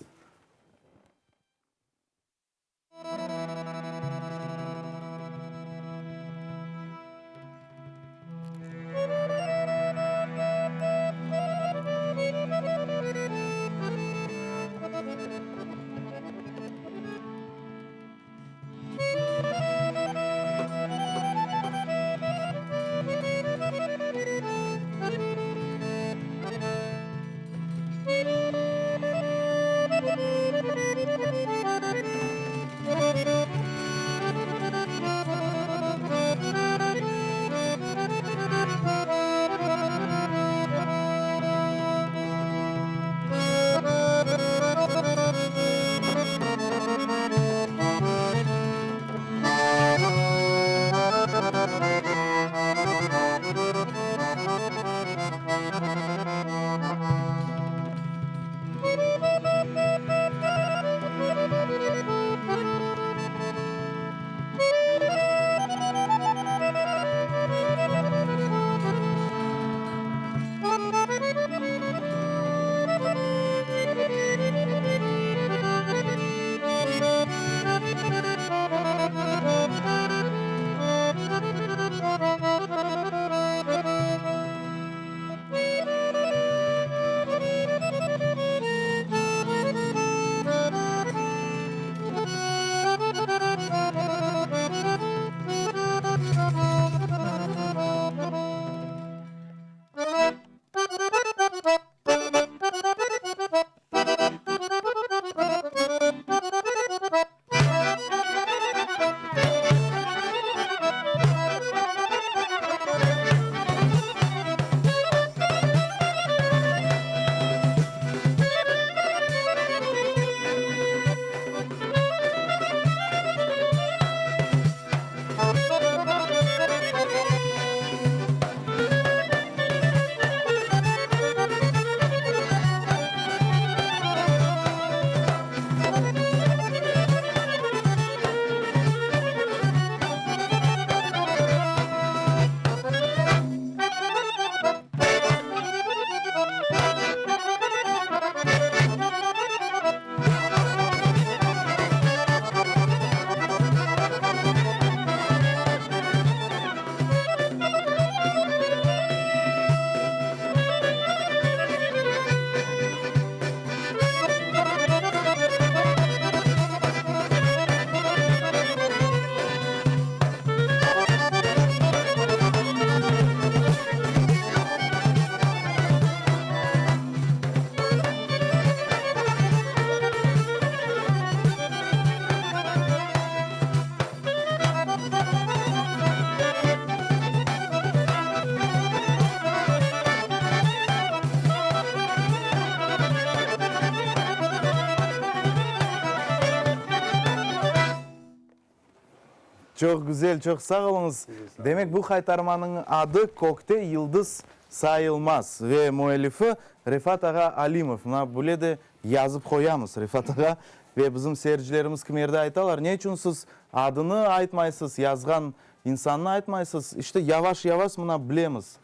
Çoq güzel, çoq sağ oluñız. Demek, bu haytarmanıñ adı Kökte yıldız sayılmaz ve müellifi Refat ağa Alimov. Mına böyle de yazıp qoyamız, Refat ağa. Ve bizim seyircilerimiz kimerde aytalar, ne içün siz adını aytmaysız, yazğan insannı aytmaysız? İşte, yavaş-yavaş mına bilemiz.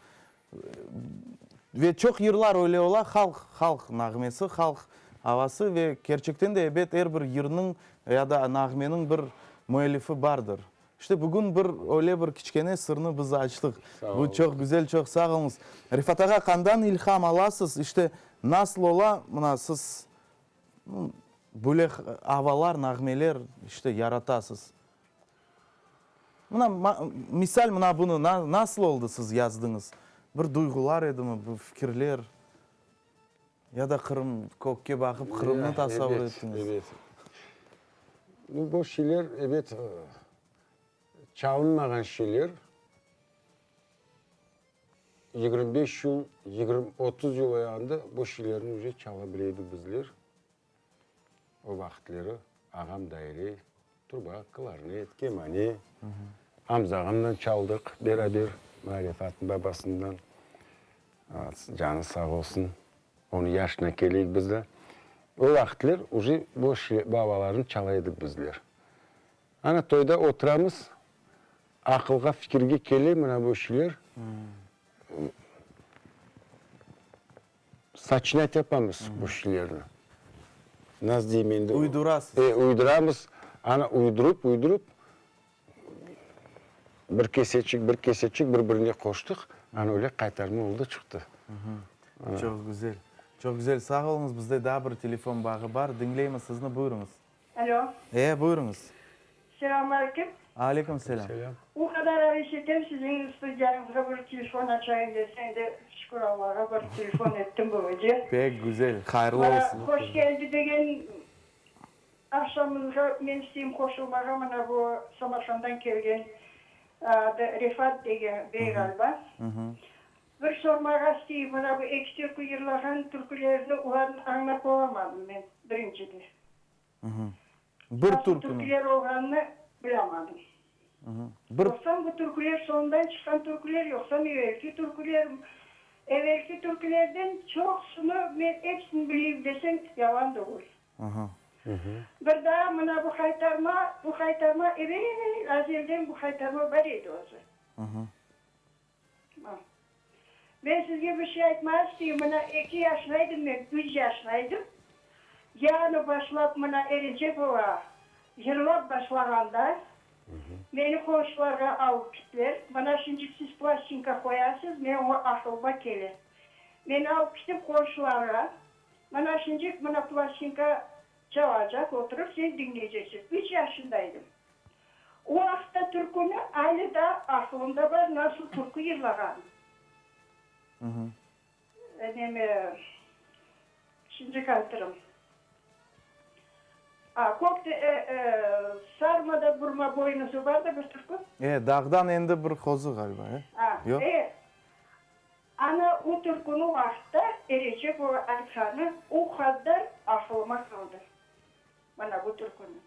Ve çoq yırlar öyle ola, halq, halq nağmesi, halq avası ve kerçekten de, ebet, er bir yırnıñ ya da nağmeniñ bir müellifi bardır. İşte, bugün bir öyle bir kiçkene sırnı biz açtıq. Bu çoq güzel, çoq sağ oluñız. Refat ağa, qandan ilham alasız? İşte, nasıl ola, mına, siz böyle avalar, nağmeler, işte, yaratasız? Mına, misal, mına bunı nasıl oldı siz yazdıñız? Bir duyğular edimi, bir fikirler? Ya da Qırım, kökke baqıp Qırımnı tasavur ettiñiz? Ebet, ebet. Bu şeyler, ebet, çalınmağan şeyler. 25 yıl, 20, 30 yıl endi bu şeylerni uje çala bile edik bizler. O vaqıtları ağam daire, truba, klarnet, kemane, Amza ağamdan çaldıq beraber, Marifatnıñ babasından, canı sağ olsun, onıñ yaşına keleyik biz de. O vaqıtlar uje bu babalarnı çala edik bizler. Ana toyda oturamız, aqılğa, fikirge kele mına bu şeyler. Saçinât yapamız bu şeylerni. Nasıl deyim endi? Uydurasız. E, uyduramız. Ana, uydurıp, uydurıp, bir keseçik, bir keseçik bir-birine qoştıq. Ana, öyle qaytarma oldı, çıqtı. Çoq güzel. Çoq güzel. Sağ oluñız. Bizde daa bir telefon bağı bar. Diñleymiz sizni. Buyurıñız. Alo. E, buyurıñız. Selâm aleyküm. Aleyküm selâm. O qadar aves etem siziñ studiyañızğa bir telefon açayım desem de, şükür Allağa bir telefon ettim bu gece. Pek güzel, hayırlı olsun. Mına hoş keldi degen aqşamımızğa men isteyim qoşulmağa, mına bu Samarqanddan kelgen adı Refat degen bey ğaliba. Bir sormağa isteyim, mına bu eki türkü yırlağan türkülerni olarnı añlap olamadım men birincide. Bir Nasıl türküni. türküler olğanını bilamadım. Bir. Yoqsam bu türküler soñundan çıqqan türküler, yoqsam evelki türküler. Evelki türkülerden çoqusını men epsini bileyim desem, yalan degil. Bir daa mına bu haytarma, bu haytarma evel azelden bu haytarma bar edi özü. Men sizge bir şey aytmağa isteyim, mına eki yaşındaydım men, üç yaşındaydım, yañı başlap mına Erecepova yırlap başlağanda, meni qonşularğa alıp kittiler, mına şimdi siz plastinka qoyasız, men oña aqılıma kele. Meni alıp kitip qonşularğa, mına şimdi mına plastinka çalacaq, oturıp sen diñleyceksiñ. Üç yaşındaydım. O vaqıtta türküni ali da aqılımda bar, nasıl türkü yırlağan. Neme, şimdi qaytırım. A, kök te, sarma da burma boynuzı bar da bir türkü. E, dağdan endi bir qozu ğaliba, e? A, Yoq? e. Ana o türküni o vaqıtta Erecep baba aytqanı o qadar aqılıma qaldı. Mana bu türküni.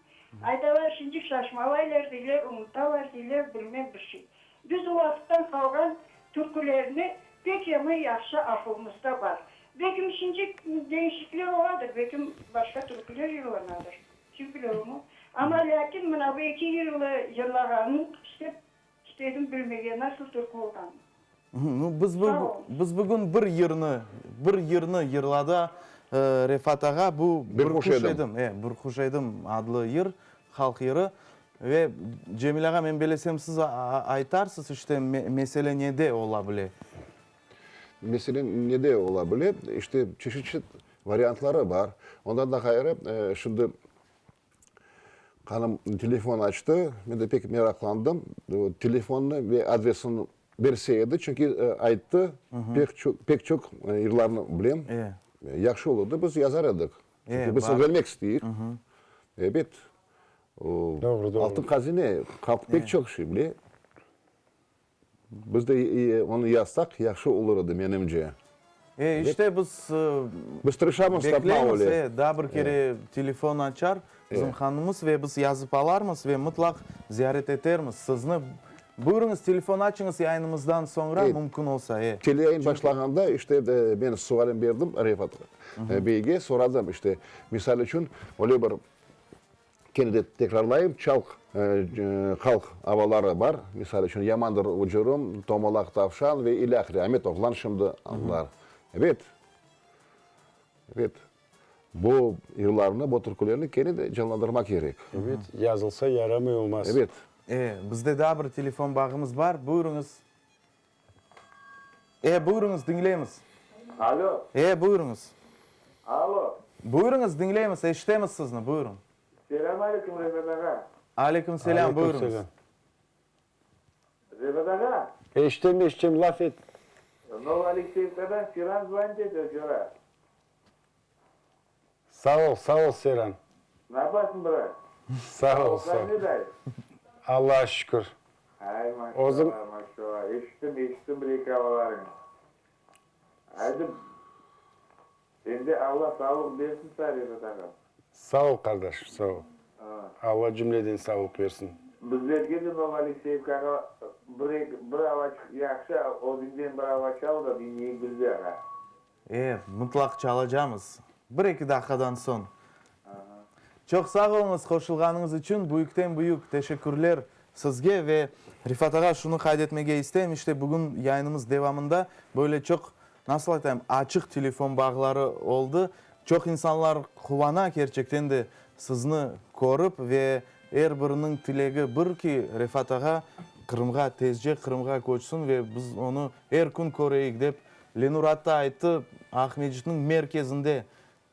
Aytalar, şindik şaşmalaylar, deyler, unutalar, deyler, bilmem bir şey. Biz o vaqıttan qalğan türkülerni pek yaman yahşı aqılımızda bar. Belkim şindik deñişikler oladır, belkim başqa türküler yırlanadır. Kim bile onı. Amma lâkin mına bu eki yırlı yırlağanın işte istedim bilmege, nasıl türkü olğanın. Nu, biz biz bugün bir yırnı, bir yırnı yırladı Refat ağa, bu Bir quş edim, e, Bir quş edim adlı yır, halq yırı. Ve Cemil ağa, men belesem, siz aytarsız, işte, mesele nede ola bile? Mesele nede ola bile? İşte, çeşit-çeşit variantları bar. Ondan da ğayrı, şimdi Hanım telefon açtı, men de pek meraqlandım. Telefonnı ve adresini berse edi, çünki ayttı, pek çoq, pek çoq yırlarnı bilem. Yahşı olurdı, biz yazar edik. Çünki biz ögrenmek isteyik. Ebet, o altın hazine, halq pek çoq şey bile. Biz de onı yazsaq, yahşı olur edi, menimce. E, işte biz Biz tırışamız tapmaq bekleymiz, öyle. e, daa bir kere telefon açar bizim hanımız ve biz yazıp alarmız ve mıtlaq ziyaret etermiz sizni. Buyurıñız, telefon açıñız yayınımızdan soñra, mümkün olsa, e. Teleyayın başlağanda, işte, men sualim berdim Refat beyge, soradım, işte, misal içün, öyle bir, kene de tekrarlayım, çalq, halq avaları bar, misal içün, Yamandır ucurum, Tomalaq tavşan ve ilâhre, Amet oğlan şimdi añlar. Ebet, ebet. Bu yırlarnı, bu türkülerni kene de canlandırmaq kerek. Ebet, yazılsa yaramay olmaz. Ebet. E, bizde daa bir telefon bağımız bar. Buyurıñız. E, buyurıñız, diñleymiz. Alo. E, buyurıñız. Alo. Buyurıñız, diñleymiz, eşitemiz sizni, buyurıñ. Selâm aleyküm, Refat ağa. Aleyküm selâm, buyurıñız. Aleyküm selâm. Refat ağa. Eşitem, eşitem, laf et. Novoalekseyevkadan Seyran zvonit ete, Cora. Sağ ol, sağ ol, Seyran. Napasıñ, brat? Sağ ol, sağ ol. Sağlıqlar neday? Allağa şükür. Ay, maşallah, maşallah. Eşittim, eşittim bir-eki avalarıñı. Aydı, endi Alla sağlıq bersin saña, Refat ağam. Sağ ol, qardaşım, sağ ol. Alla cümleden sağlıq bersin. Bizlerge de Novoalekseyevkağa bir-eki, bir avaçıq yahşı, özüñden bir ava çal da diñleyik biz de, ağa. E, mıtlaq çalacamız. Bir-eki daqiqadan soñ. Çoq sağ oluñız qoşulğanıñız içün, büyükten-büyük teşekkürler sizge ve Rifat ağa, şunı qayd etmege isteyim, işte bugün yayınımız devamında böyle çoq, nasıl aytayım, açıq telefon bağları oldı. Çoq insanlar quvana kerçekten de sizni körip ve er biriniñ tilegi bir ki, Refat ağa Qırımğa, tezce Qırımğa köçsin ve biz onı er kün köreyik dep Lenur atta ayttı, Aqmescitniñ merkezinde,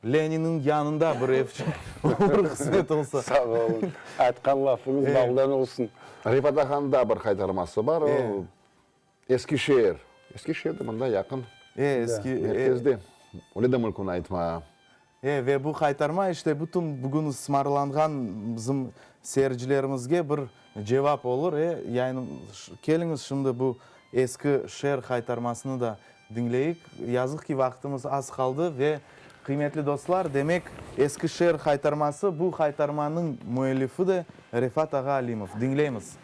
Leninniñ yanında bir evçik olur, qısmet olsa. Sağ olun. Aytqan lafıñız baldan olsun. Refat ağanıñ daa bir qaytarması bar, o, Eski şeer. Eski şeer de mında yaqın. E, eski. Merkezde. Öyle de mümkün aytmağa. E, ve bu qaytarma işte bütün bugün ısmarlanğan bizim seyircilerimizge bir cevap olur. E, yayın, keliñiz şimdi bu eski şeer qaytarmasını da diñleyik. Yazıq ki, vaqtımız az qaldı ve, qıymetli dostlar, demek, eski şeer qaytarması, bu qaytarmanıñ müellifi de Refat ağa Alimov. Diñleymiz.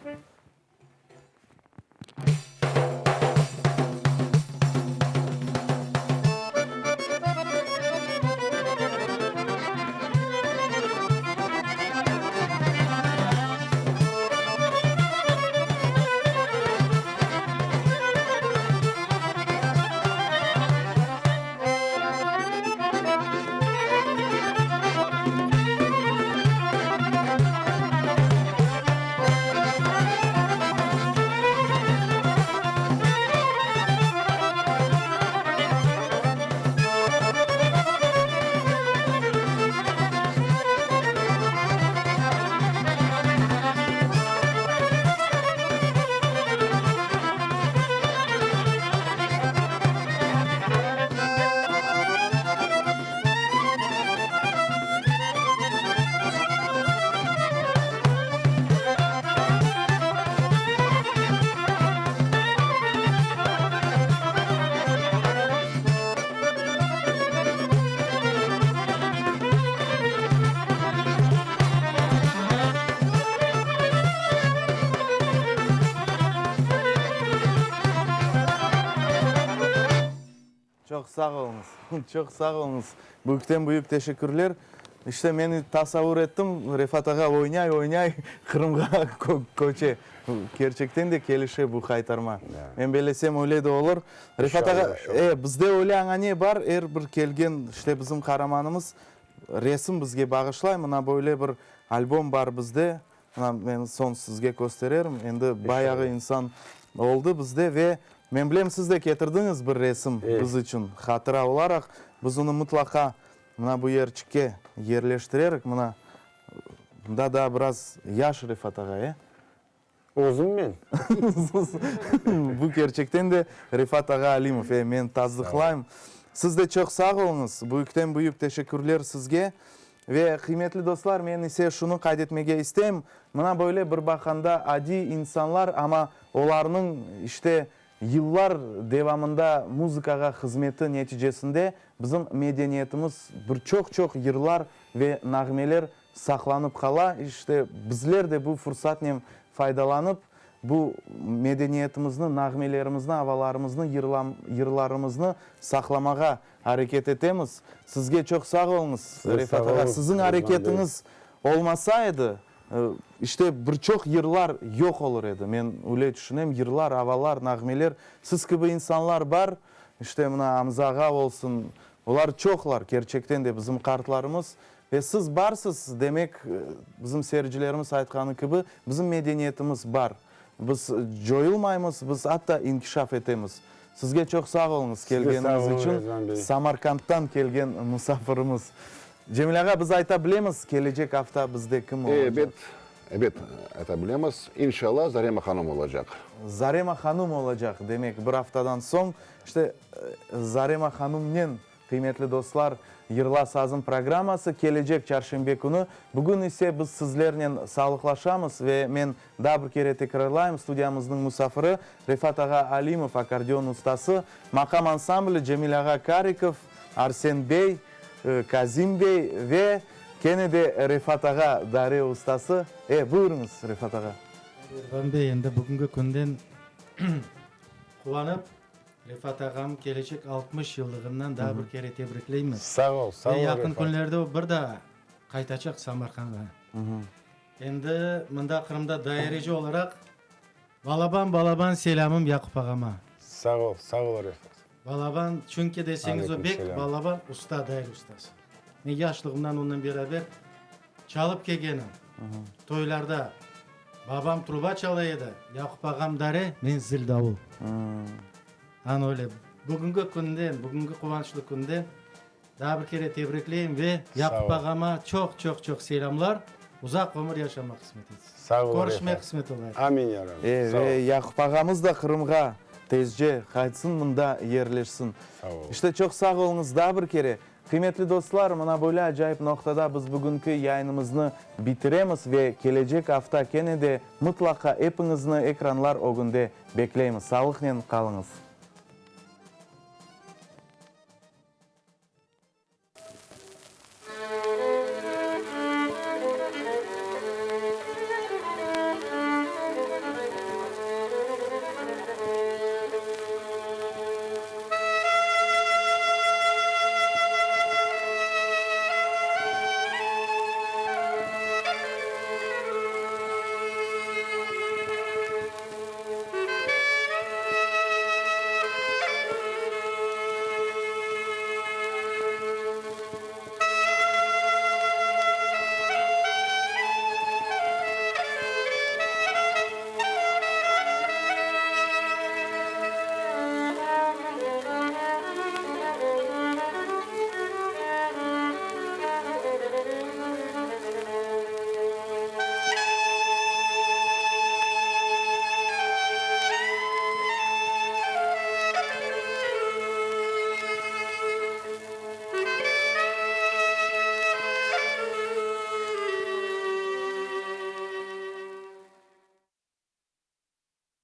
Çoq sağ oluñız, çoq sağ oluñız. Büyükten büyük teşekkürler. İşte men tasavur ettim, Refat ağa oynay, oynay Qırımğa köçe. Kerçekten de kelişe bu qaytarma. Men bellesem öyle de olur. Refat ağa, e, bizde öyle añane bar, er bir kelgen işte bizim qaramanımız resim bizge bağışlay. Mına böyle bir albom bar bizde. Mına men soñ sizge köstererim. Endi bayağı insan oldı bizde ve men bilem siz de ketirdiñiz bir resim biz içün hatıra olaraq. Biz onı mıtlaqa mına bu yerçikke yerleştirerik. Mına bunda daa biraz yaş Refat ağa, e? Özüm men. Bu kerçekten de Refat ağa Alimov, e, men tasdıqlayım. Siz de çoq sağ oluñız. Büyükten büyük teşekkürler sizge. Ve, qıymetli dostlar, men ise şunı qayd etmege isteyim, mına böyle bir baqanda adiy insanlar, amma olarnıñ, işte, yıllar devamında muzıkağa hızmeti neticesinde bizim medeniyetimiz bir çoq-çoq yırlar ve nağmeler saqlanıp qala. İşte, bizler de bu fursatnen faydalanıp, bu medeniyetimizni, nağmelerimizni, avalarımıznı, yırlarımıznı saqlamağa areket etemiz. Sizge çoq sağ oluñız, Refat ağa. Siziñ areketiñiz olmasa edi, işte, bir çoq yırlar yoq olur edi. Men öyle tüşünem, yırlar, avalar, nağmeler. Siz kibi insanlar bar, işte, mına, Amza ağa olsun, olar çoqlar, kerçekten de, bizim qartlarımız. Ve siz barsız, demek, bizim seyircilerimiz aytqanı kibi, bizim medeniyetimiz bar. Biz coyulmaymız, biz atta inkişaf etemiz. Sizge çoq sağ oluñız kelgeniñiz içün, Samarkandtan kelgen musafirimiz. Cemil ağa, biz ayta bilemiz, kelecek afta bizde kim olacaq? Ebet, ebet, ayta bilemiz. İnşallah, Zarema hanım olacaq. Zarema hanım olacaq, demek, bir aftadan soñ. İşte, Zarema hanımnen Qıymetli dostlar, Yırla sazım programması kelecek çarşenbe künü. Bugün ise biz sizlernen sağlıqlaşamız ve men daa bir kere tekrarlayım, studiyamıznıñ musafiri Refat ağa Alimov, akkordeon ustası, maqam ansambli Cemil ağa Karikov, Arsen bey, Kazim bey ve kene de Refat ağa, dare ustası. E, buyurıñız, Refat ağa. Ervan bey, endi bugünki künden quvanıp, Refat ağam kelecek 60 yıllığından daa bir kere tebrikleymiz. Sağ ol, sağ ol, Ve yaqın Refat. künlerde o bir daa qaytacaq Samarqandğa. Endi mında Qırımda daireci olaraq balaban balaban selâmım Yaqup ağama. Sağ ol, sağ ol, Refat. Balaban, çünki deseñiz o Aleyküm bek selâm. balaban usta, daire ustası. Men yaşlığımdan onnen beraber Çalıp kelgenim. Toylarda babam truba çala edi, Yaqup ağam dare, men zil davul. Ana öyle. Bugünki künden, bugünki quvançlı künden daa bir kere tebrikleyim ve Yaqup ağama çoq-çoq-çoq selâmlar, uzaq ömür yaşamaq qısmet etsin. Sağ ol, Körüşmek qısmet olayıq. Amin, ya Rabbi. E, ve Yaqup ağamız da Qırımğa tezce qaytsın, mında yerleşsin. Sağ ol. İşte, çoq sağ oluñız daa bir kere. Qıymetli dostlar, mına böyle acayip noqtada biz bugünki yayınımıznı bitiremiz ve kelecek afta kene de mıtlaqa epiñizni ekranlar ögünde bekleymiz. Sağlıqnen qalıñız!